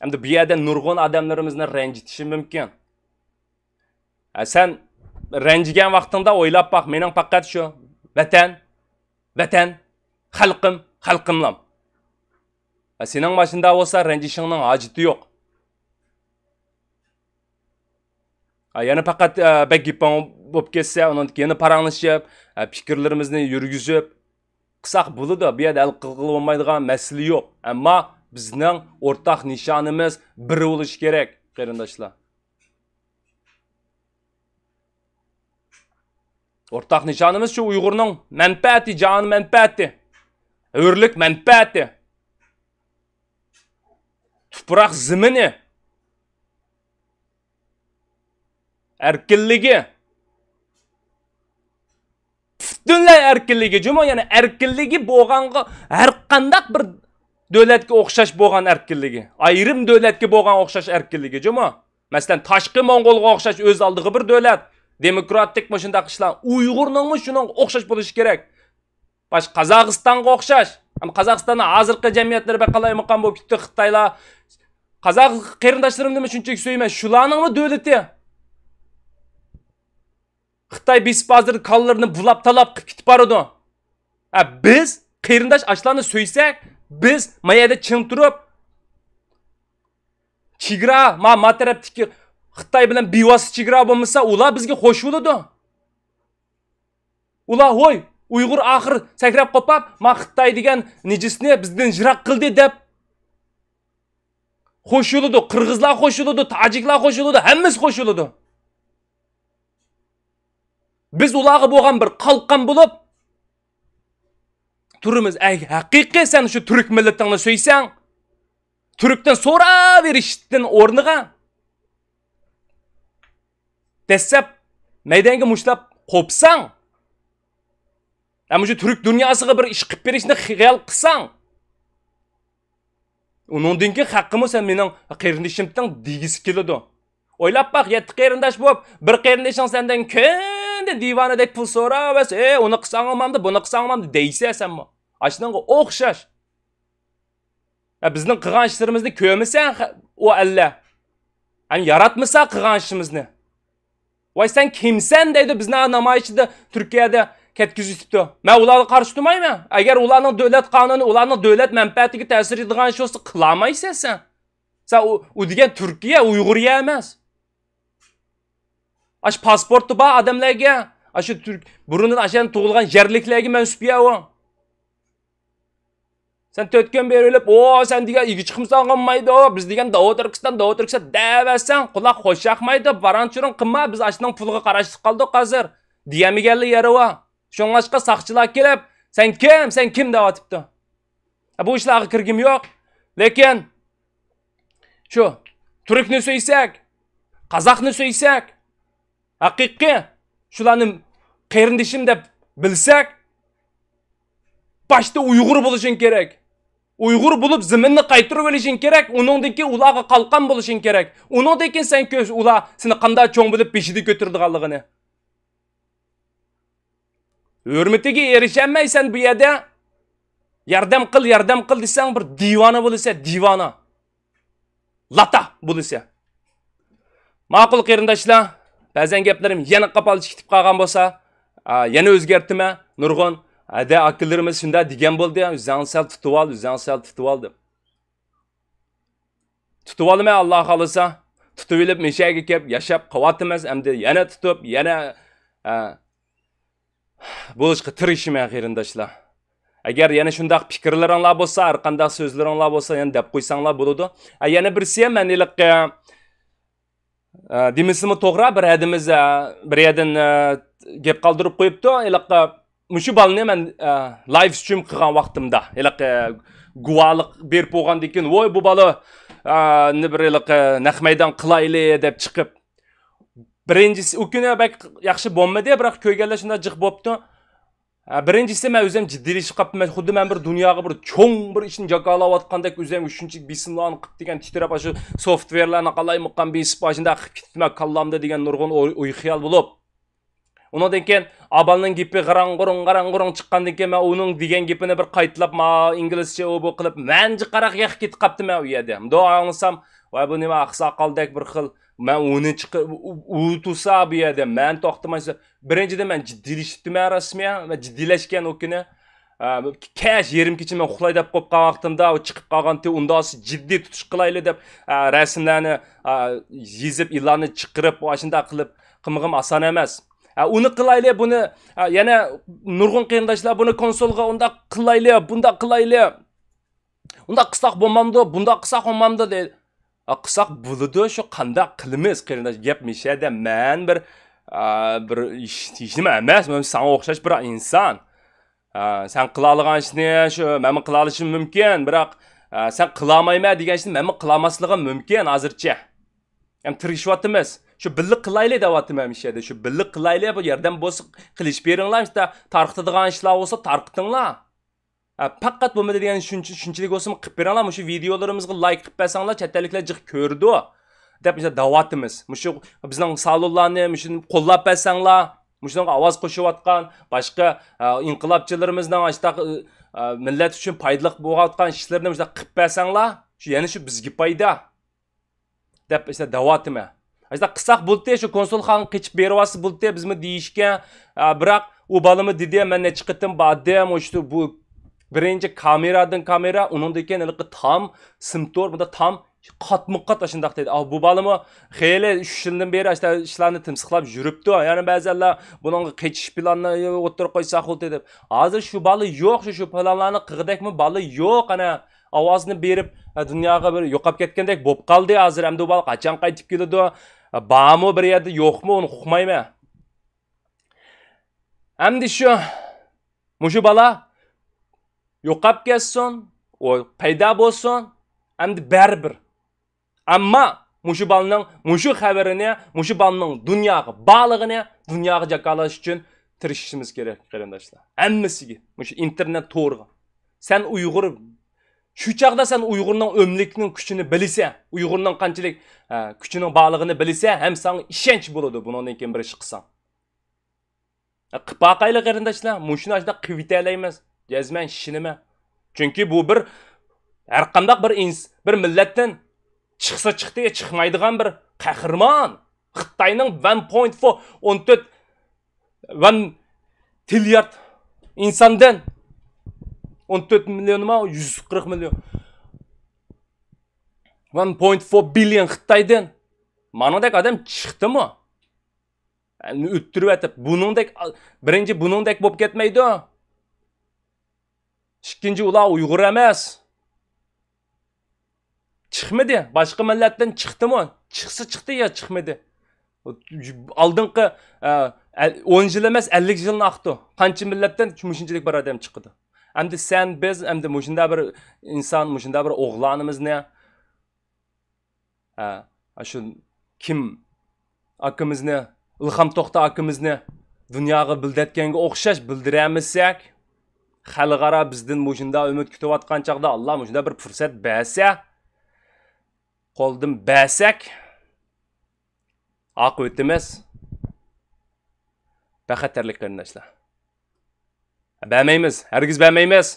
ئەمدى بۇ يەردە نۇرغۇن ئادەملىرىمىزنى رەنجىتىشى مۇمكىن. ھە، سەن رەنجىگەن ۋاقتىڭدا ئويلاپ باق، مېنىڭ پەقەت شۇ ۋەتەن، ۋەتەن، خەلقىم، خەلقىملام. ھە، سېنىڭ ماشۇنداق بولسا رەنجىشىڭنىڭ ھاجىتى يوق. ئا، يەنە پەقەت، ئە، بەك گېپىڭ بولۇپ كەتسە، ئۇنىڭدىن كېيىن يەنە پاراڭلىشىپ، ئە، پىكىرلىرىمىزنى يۈرگۈزۈپ قىلساق بولىدۇ. بۇ يەردە ھەل قىلغىلى بولمايدىغان مەسىلە يوق. ئەمما بىزنىڭ ئورتاق نىشانىمىز بىر بولۇشى كېرەك، قېرىنداشلار. ئورتاق نىشانىمىز شۇ ئۇيغۇرنىڭ مەنپەئەتى، جان مەنپەئەتى، ھۆرلۈك مەنپەئەتى، تۇپراق زېمىنى، ئەركىنلىكى، پۈتۈنلەي ئەركىنلىكى، جۇمۇ، يەنى ئەركىنلىكى بولغانغا، ھەر قانداق بىر دۆلەتكە ئوخشاش بولغان ئەركىنلىكى، ئايرىم دۆلەتكە بولغان ئوخشاش ئەركىنلىكى، جۇمۇ. مەسىلەن، تاشقى موڭغۇلغا ئوخشاش ئۆز ئالدىغا بىر دۆلەت، دېموكراتىك مۇشۇنداق ئىشلار. ئۇيغۇرنىڭمۇ شۇنىڭغا ئوخشاش بولۇشى كېرەك. باش قازاقىستانغا ئوخشاش. ئەمما قازاقىستاننىڭ ھازىرقى جەمئىيەتلىرى بەك قالايمىقان بولۇپ كېتىپتۇ. خىتايلار، قازاق قېرىنداشلىرىمنىمۇ شۇنچىلىك سۆيىمەن. شۇلارنىڭمۇ دۆلىتى. خىتاي بېسىپ ھازىر كاللىرىنى بۇلاپ تالاپ قىلىپ كېتىپ بارىدۇ. ھە، بىز قېرىنداش ئاشلارنى سۆيسەك، بىز ما يەردە چىڭ تۇرۇپ، چېگرا، ما، ما تەرەپتىكى خىتاي بىلەن بىۋاسىتە چېگرا بولمىسا، ئۇلار بىزگە خوش بولىدۇ. ئۇلار، ھوي، ئۇيغۇر ئاخىر سەكرەپ قوپاپ، ما خىتاي دېگەن نىجىسنى بىزدىن يىراق قىلدى دەپ خوش بولىدۇ. قىرغىزلار خوش بولىدۇ، تاجىكلار خوش بولىدۇ، ھەممىسى خوش بولىدۇ. بىز ئۇلارغا بولغان بىر قالقان بولۇپ تۇرىمىز. ئەي، ھەقىقىي سەن شۇ تۈرك مىللىتىڭنى سۆيسەڭ، تۈركتىن سوراۋېرىشتىن ئورنىغا، دەسسەپ مەيدانغا مۇشتلاپ قوپساڭ، ھەم مۇشۇ تۈرك دۇنياسىغا بىر ئىش قىلىپ بېرىشنى خىيال قىلساڭ، ئۇنىڭدىن كېيىن خەققىمۇ سەن مېنىڭ قېرىندىشىمتىڭ دېگۈسى كېلىدۇ. ئويلاپ باق، يەتتە قېرىنداش بولۇپ، بىر قېرىندىشىڭ سەندىن كۈندە دىۋانىدەك پۇل سوراۋەرسە، ئەي، ئۇنى قىلساڭ بولمامدۇ، بۇنى قىلساڭ بولمامدۇ دەيسەن سەنمۇ. ئاشۇنىڭغا ئوخشاش. ھە، بىزنىڭ قىلغان ئىشلىرىمىزنى كۆرمىسە خە-، ئۇ ئەللەر. ھەم ياراتمىسا قىلغان ئىشىمىزنى. ۋاي، سەن كىمسەن دەيدۇ، بىزنى نامايىشچىدا تۈركىيەدە كەتكۈزۈۋېتىپتۇ. مەن ئۇلارغا قارشى تۇرمايمەن. ئەگەر ئۇلارنىڭ دۆلەت قانۇنى، ئۇلارنىڭ دۆلەت مەنپەئەتىگە تەسىر يېتىدىغان ئىش بولسا، قىلالمايسەن سەن. سەن ئۇ، ئۇ دېگەن تۈركىيە، ئۇيغۇرىيە ئەمەس. ئاشۇ پاسپورتى بار ئادەملەرگە، ئاشۇ تۈرك، بۇرۇندىن ئاشۇ يەردە تۇغۇلغان يەرلىكلەرگە مەنسۇپ يا ئۇ. سەن تۆت كۈن بېرىۋېلىپ، ئو، سەن دېگەن ئىگە چىقمىساڭ بولمايدۇ، بىز دېگەن داۋۇ تۈركىستان، داۋۇ تۈركىستان دەۋەرسەڭ، قۇلاق خوش ياقمايدۇ، پاراڭ-چۇرۇڭ قىلما، بىز ئاشۇنىڭ پۇلىغا قاراشلىق قالدۇق ھازىر، دېيەلمىگەنلەر يەر بار. شۇڭلاشقا ساقچىلار كېلىپ، سەن كىم، سەن كىم دەۋاتىپتۇ. بۇ ئىشلارغا كىرگۈم يوق. لېكىن شۇ تۈركنى سۆيسەك، قازاقنى سۆيسەك، ھەقىقىي شۇلارنى قېرىندىشىم دەپ بىلسەك، باشتا ئۇيغۇر بولۇشۇڭ كېرەك. ئۇيغۇر بولۇپ زېمىننى قايتۇرۇۋېلىشىڭ كېرەك، ئۇنىڭدىن كېيىن ئۇلارغا قالقان بولۇشۇڭ كېرەك. ئۇنىڭدىن كېيىن سەن كۆر، ئۇلار سېنى قانداق چوڭ بىلىپ بېشىدا كۆتۈرىدىغانلىقىنى. ھۆرمىتىگە ئېرىشەلمەيسەن بۇ يەردە. ياردەم قىل، ياردەم قىل دېسەڭ، بىر دىۋانە بولىسەن، دىۋانە. لاتا بولىسەن. ماقۇل قېرىنداشلار، بەزەن گەپلىرىم يەنە قاپالچە كېتىپ قالغان بولسا، ئا، يەنە ئۆزگەرتىمەن. نۇرغۇن ھەدە ئاكىلىرىمىز شۇنداق دېگەن بولدى، ئۆزۈڭ سەل تۇتۇۋال، ئۆزۈڭ سەل تۇتۇۋال دەپ. تۇتۇۋالىمەن، ئاللا خالىسا. تۇتۇۋېلىپ مەشەگە كەپ ياشاپ قاۋاتىمىز، ئەمدى يەنە تۇتۇپ، يەنە، ئە، بولۇشقا تىرىشىمەن، قېرىنداشلار. ئەگەر يەنە شۇنداق پىكىرلىرىڭلار بولسا، ھەر قانداق سۆزلىرىڭلار بولسا، يەنە دەپ قويساڭلار بولىدۇ. ئە، يەنە بىرسى، مەن ھېلىقى، ئە، دېمىسىمۇ توغرا، بىر ھەدىمىز، ئە، بىر يەردىن، ئە، گەپ قالدۇرۇپ قويۇپتۇ. ھېلىقى مۇشۇ بالىنى مەن، ئە، لايف سترىم قىلغان ۋاقتىمدا، ھېلىقى گۇۋاھلىق بېرىپ بولغاندىن كېيىن، ۋوي، بۇ بالا، ئە، نى بىر ھېلىقى نەق مەيدان قىلايلى دەپ چىقىپ، بىرىنچىسى، ئۇ كۈنى بەك ياخشى بولمىدى، بىراق كۆرگەنلەر شۇنداق جىق بوپتۇ. ئە، بىرىنچىسى، مەن ئۆزۈم جىددىيلىشىپ قاپتىمەن. خۇددى مەن بىر دۇنياغا بىر چوڭ بىر ئىشنى جاكارلاۋاتقاندەك، ئۆزۈم شۇنچىلىك بېسىملارنى قىپ دېگەن تىترەپ، ئاشۇ سوفتۋېرلارنى قالايمىقان بېسىپ، ئاشۇنداق قىپ كېتىپتىمەن كاللامدا دېگەن نۇرغۇن ئوي، ئوي خىيال بولۇپ. ئۇنىڭدىن كېيىن ئابالنىڭ گېپى غاراڭ-غۇرۇڭ، غاراڭ-غۇرۇڭ چىققاندىن كېيىن، مەن ئۇنىڭ دېگەن گېپىنى بىر قايتىلاپ، ما ئىنگلىزچە ئۇ بۇ قىلىپ، مەنجە قاراق ياققا كېتىپ قاپتىمەن ئۇ يەردە. مۇنداق ئاڭلىسام، ۋاي، بۇ نېمە ئاقساقالدەك بىر خىل، مەن ئۇنى چىقىپ، ئۇ، ئۇ، ئۇ تۇرسا بۇ يەردە، مەن توختىمايسىز. بىرىنچىدىن، مەن جىددىيلىشىپتىمەن رەسمىي، مەن جىددىيلەشكەن ئۇ كۈنى. ئە، كەچ يېرىم كېچە مەن ئۇخلاي دەپ قويۇپ قالغان ۋاقتىمدا، ئۇ چىقىپ قالغانتى، ئۇنداق جىددىي تۇتۇش قىلايلى دەپ، ئە، رەسىملەرنى، ئە، يېزىپ، ئېلاننى چىقىرىپ، ئاشۇنداق قىلىپ قىلمىغىم ئاسان ئەمەس. ئە، ئۇنى قىلايلى، بۇنى، ئە، يەنە نۇرغۇن قېرىنداشلار بۇنى كونسولغا ئۇنداق قىلايلى، بۇنداق قىلايلى. ئۇنداق قىلساق بولمامدۇ، بۇنداق قىلساق بولمامدۇ دەيدۇ. ئا، قىلساق بولىدۇ، شۇ قانداق قىلىمىز، قېرىنداش؟ گەپ مىشەدە مەن بىر، ئا، بىر ھېچ، ھېچنېمە ئەمەس، مەن ساڭا ئوخشاش بىر ئىنسان. ئا، سەن قىلالىغان ئىشنى شۇ مەنمۇ قىلالىشىم مۇمكىن، بىراق، ئا، سەن قىلالمايمەن دېگەن ئىشنى مەنمۇ قىلالماسلىقىم مۇمكىن ھازىرچە. ھەم تىرىشىۋاتىمىز. شۇ بىللە قىلايلى دەۋاتىمەن مىشەدە. شۇ بىللە قىلايلى، بۇ ياردەم بولسا قىلىشىپ بېرىڭلار، ئىشتە تارقىتىدىغان ئىشلار بولسا تارقىتىڭلار. ھە، پەقەت بولمىدى دېگەن شۇنچە، شۇنچىلىك بولسىمۇ قىلىپ بېرىڭلار. مۇشۇ ۋىدېئولىرىمىزغا لايك قىلىپ بەرسەڭلار، چەت ئەللىكلەر جىق كۆرىدۇ، دەپ بىز دەۋاتىمىز. مۇشۇ بىزنىڭ سالونلارنى مۇشۇنى قوللاپ بەرسەڭلار، مۇشۇنىڭغا ئاۋاز قوشۇۋاتقان باشقا، ئە، ئىنقىلابچىلىرىمىزنىڭ ئاشۇنداق، ئە، مىللەت ئۈچۈن پايدىلىق بولۇۋاتقان ئىشلىرىنى مۇشۇنداق قىلىپ بەرسەڭلار، شۇ يەنە شۇ بىزگە پايدا. دەپ ئىشلەپ دەۋاتىمەن. ئاشۇنداق قىلساق بولدى، شۇ كونسۇلخانىغا قېچىپ بېرىۋالسا بولدى، بىزمۇ دېيىشكەن. ئا، بىراق ئۇ بالىمۇ دېدى، مەن نەچچە قېتىم باردىم، ئۇشتۇ بۇ بىرىنچى كامېرادىن كامېرا، ئۇنىڭدىن كېيىن ھېلىقى تام، سىمتور، بۇندا تام قاتمۇ قات ئاشۇنداق دېدى. ئا، بۇ بالىمۇ خېلى ئۈچ يىلدىن بېرى ئاشۇنداق ئىشلارنى تىمسىقلاپ يۈرۈپتۇ. يەنە بەزەنلەر بۇنىڭغا قېچىش پىلانىنى ئوتتۇرىغا قويساق بولدى دەپ. ھازىر شۇ بالا يوق، شۇ، شۇ پىلانلارنى قىلغۇدەكمۇ بالا يوق، ئەنە. ئاۋازنى بېرىپ، ھە، دۇنياغا بىر يوقاپ كەتكەندەك بولۇپ قالدى. ھازىر ئەمدى ئۇ بالا قاچان قايتىپ كېلىدۇ؟ ھە، بارمۇ بىر يەردە، يوقمۇ، ئۇنى ئۇقمايمەن. ئەمدى شۇ، مۇشۇ بالا يوقاپ كەتسۇن، ئۇ پەيدا بولسۇن، ئەمدى بەرىبىر. ئەمما مۇشۇ بالىنىڭ مۇشۇ خەۋىرىنى، مۇشۇ بالىنىڭ دۇنياغا بارلىقىنى دۇنياغا جاكارلاش ئۈچۈن تىرىشىشىمىز كېرەك، قېرىنداشلار. ھەممىسىگە، مۇشۇ ئىنتېرنېت تورىغا. سەن ئۇيغۇر، شۇ چاغدا سەن ئۇيغۇرنىڭ ئۆملۈكنىڭ كۈچىنى بىلىسەن، ئۇيغۇرنىڭ قانچىلىك، ئە، كۈچىنىڭ بارلىقىنى بىلىسەن، ھەم ساڭا ئىشەنچ بولىدۇ بۇنىڭدىن كېيىن بىر ئىش قىلساڭ. قىلىپ باقايلى قېرىنداشلار، مۇشۇنى ئاشۇنداق قىلىۋېتەلەيمىز، جەزمەن ئىشىنىمەن. چۈنكى بۇ بىر، ھەرقانداق بىر ئىنس-، بىر مىللەتتىن چىقسا چىقتى، چىقمايدىغان بىر قەھرىمان. خىتاينىڭ ۋەن پوينت فور، ئون تۆت، ۋەن تىليارد ئىنساندىن، ئون تۆت مىليونما، يۈز قىرىق مىليون، ۋەن پوينت فور بىليون خىتايدىن مانىڭدەك ئادەم چىقتىمۇ؟ ئۆتتۈرۈۋېتىپ، بۇنىڭدەك، بىرىنچى بۇنىڭدەك بولۇپ كەتمەيدۇ. ئىككىنچى، ئۇلار ئۇيغۇر ئەمەس. چىقمىدى. باشقا مىللەتتىن چىقتىمۇ؟ چىقسا چىقتى يا چىقمىدى. ئالدىنقى، ئە، ئەل-، ئون يىل ئەمەس، ئەللىك يىلنى ئاقتۇ. قانچە مىللەتتىن مۇشۇنچىلىك بىر ئادەم چىقىدۇ؟ ئەمدى سەن، بىز، ئەمدى مۇشۇنداق بىر ئىنسان، مۇشۇنداق بىر ئوغلانىمىزنى، ھە، ئاشۇ كىم ئاكىمىزنى، ئىلھام توختى ئاكىمىزنى دۇنياغا بىلدۈرتكەنگە ئوخشاش بىلدۈرەلمىسەك، خەلقئارا بىزدىن مۇشۇنداق ئۈمىد كۈتۈۋاتقان چاغدا، ئاللا مۇشۇنداق بىر پۇرسەت بەرسە، قولدىن بەرسەك، ئاقىۋىتىمىز بەخەتەرلىك، قېرىنداشلار. بەرمەيمىز، ھەرگىز بەرمەيمىز.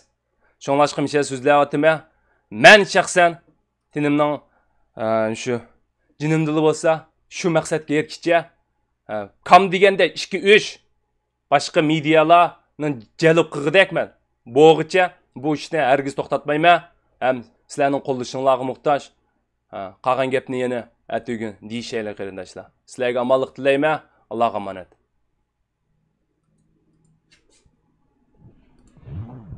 شۇڭلاشقا مىشە سۆزلەۋاتىمەن. مەن شەخسەن تېنىمنىڭ، ئە، شۇ جېنىمدىلا بولسا، شۇ مەقسەتكە يەتكىچە، ئە، كام دېگەندە ئىككى، ئۈچ باشقا مېدىيالارنى جەلپ قىلغۇدەكمەن. بولغۇچە بۇ ئىشنى ھەرگىز توختاتمايمەن. ھەم سىلەرنىڭ قوللىشىڭلارغا موھتاج. ھە، قالغان گەپنى يەنە ئەتىگۈن دېيىشەيلى، قېرىنداشلار. سىلەرگە ئامانلىق تىلەيمەن. ئاللاغا ئامانەت.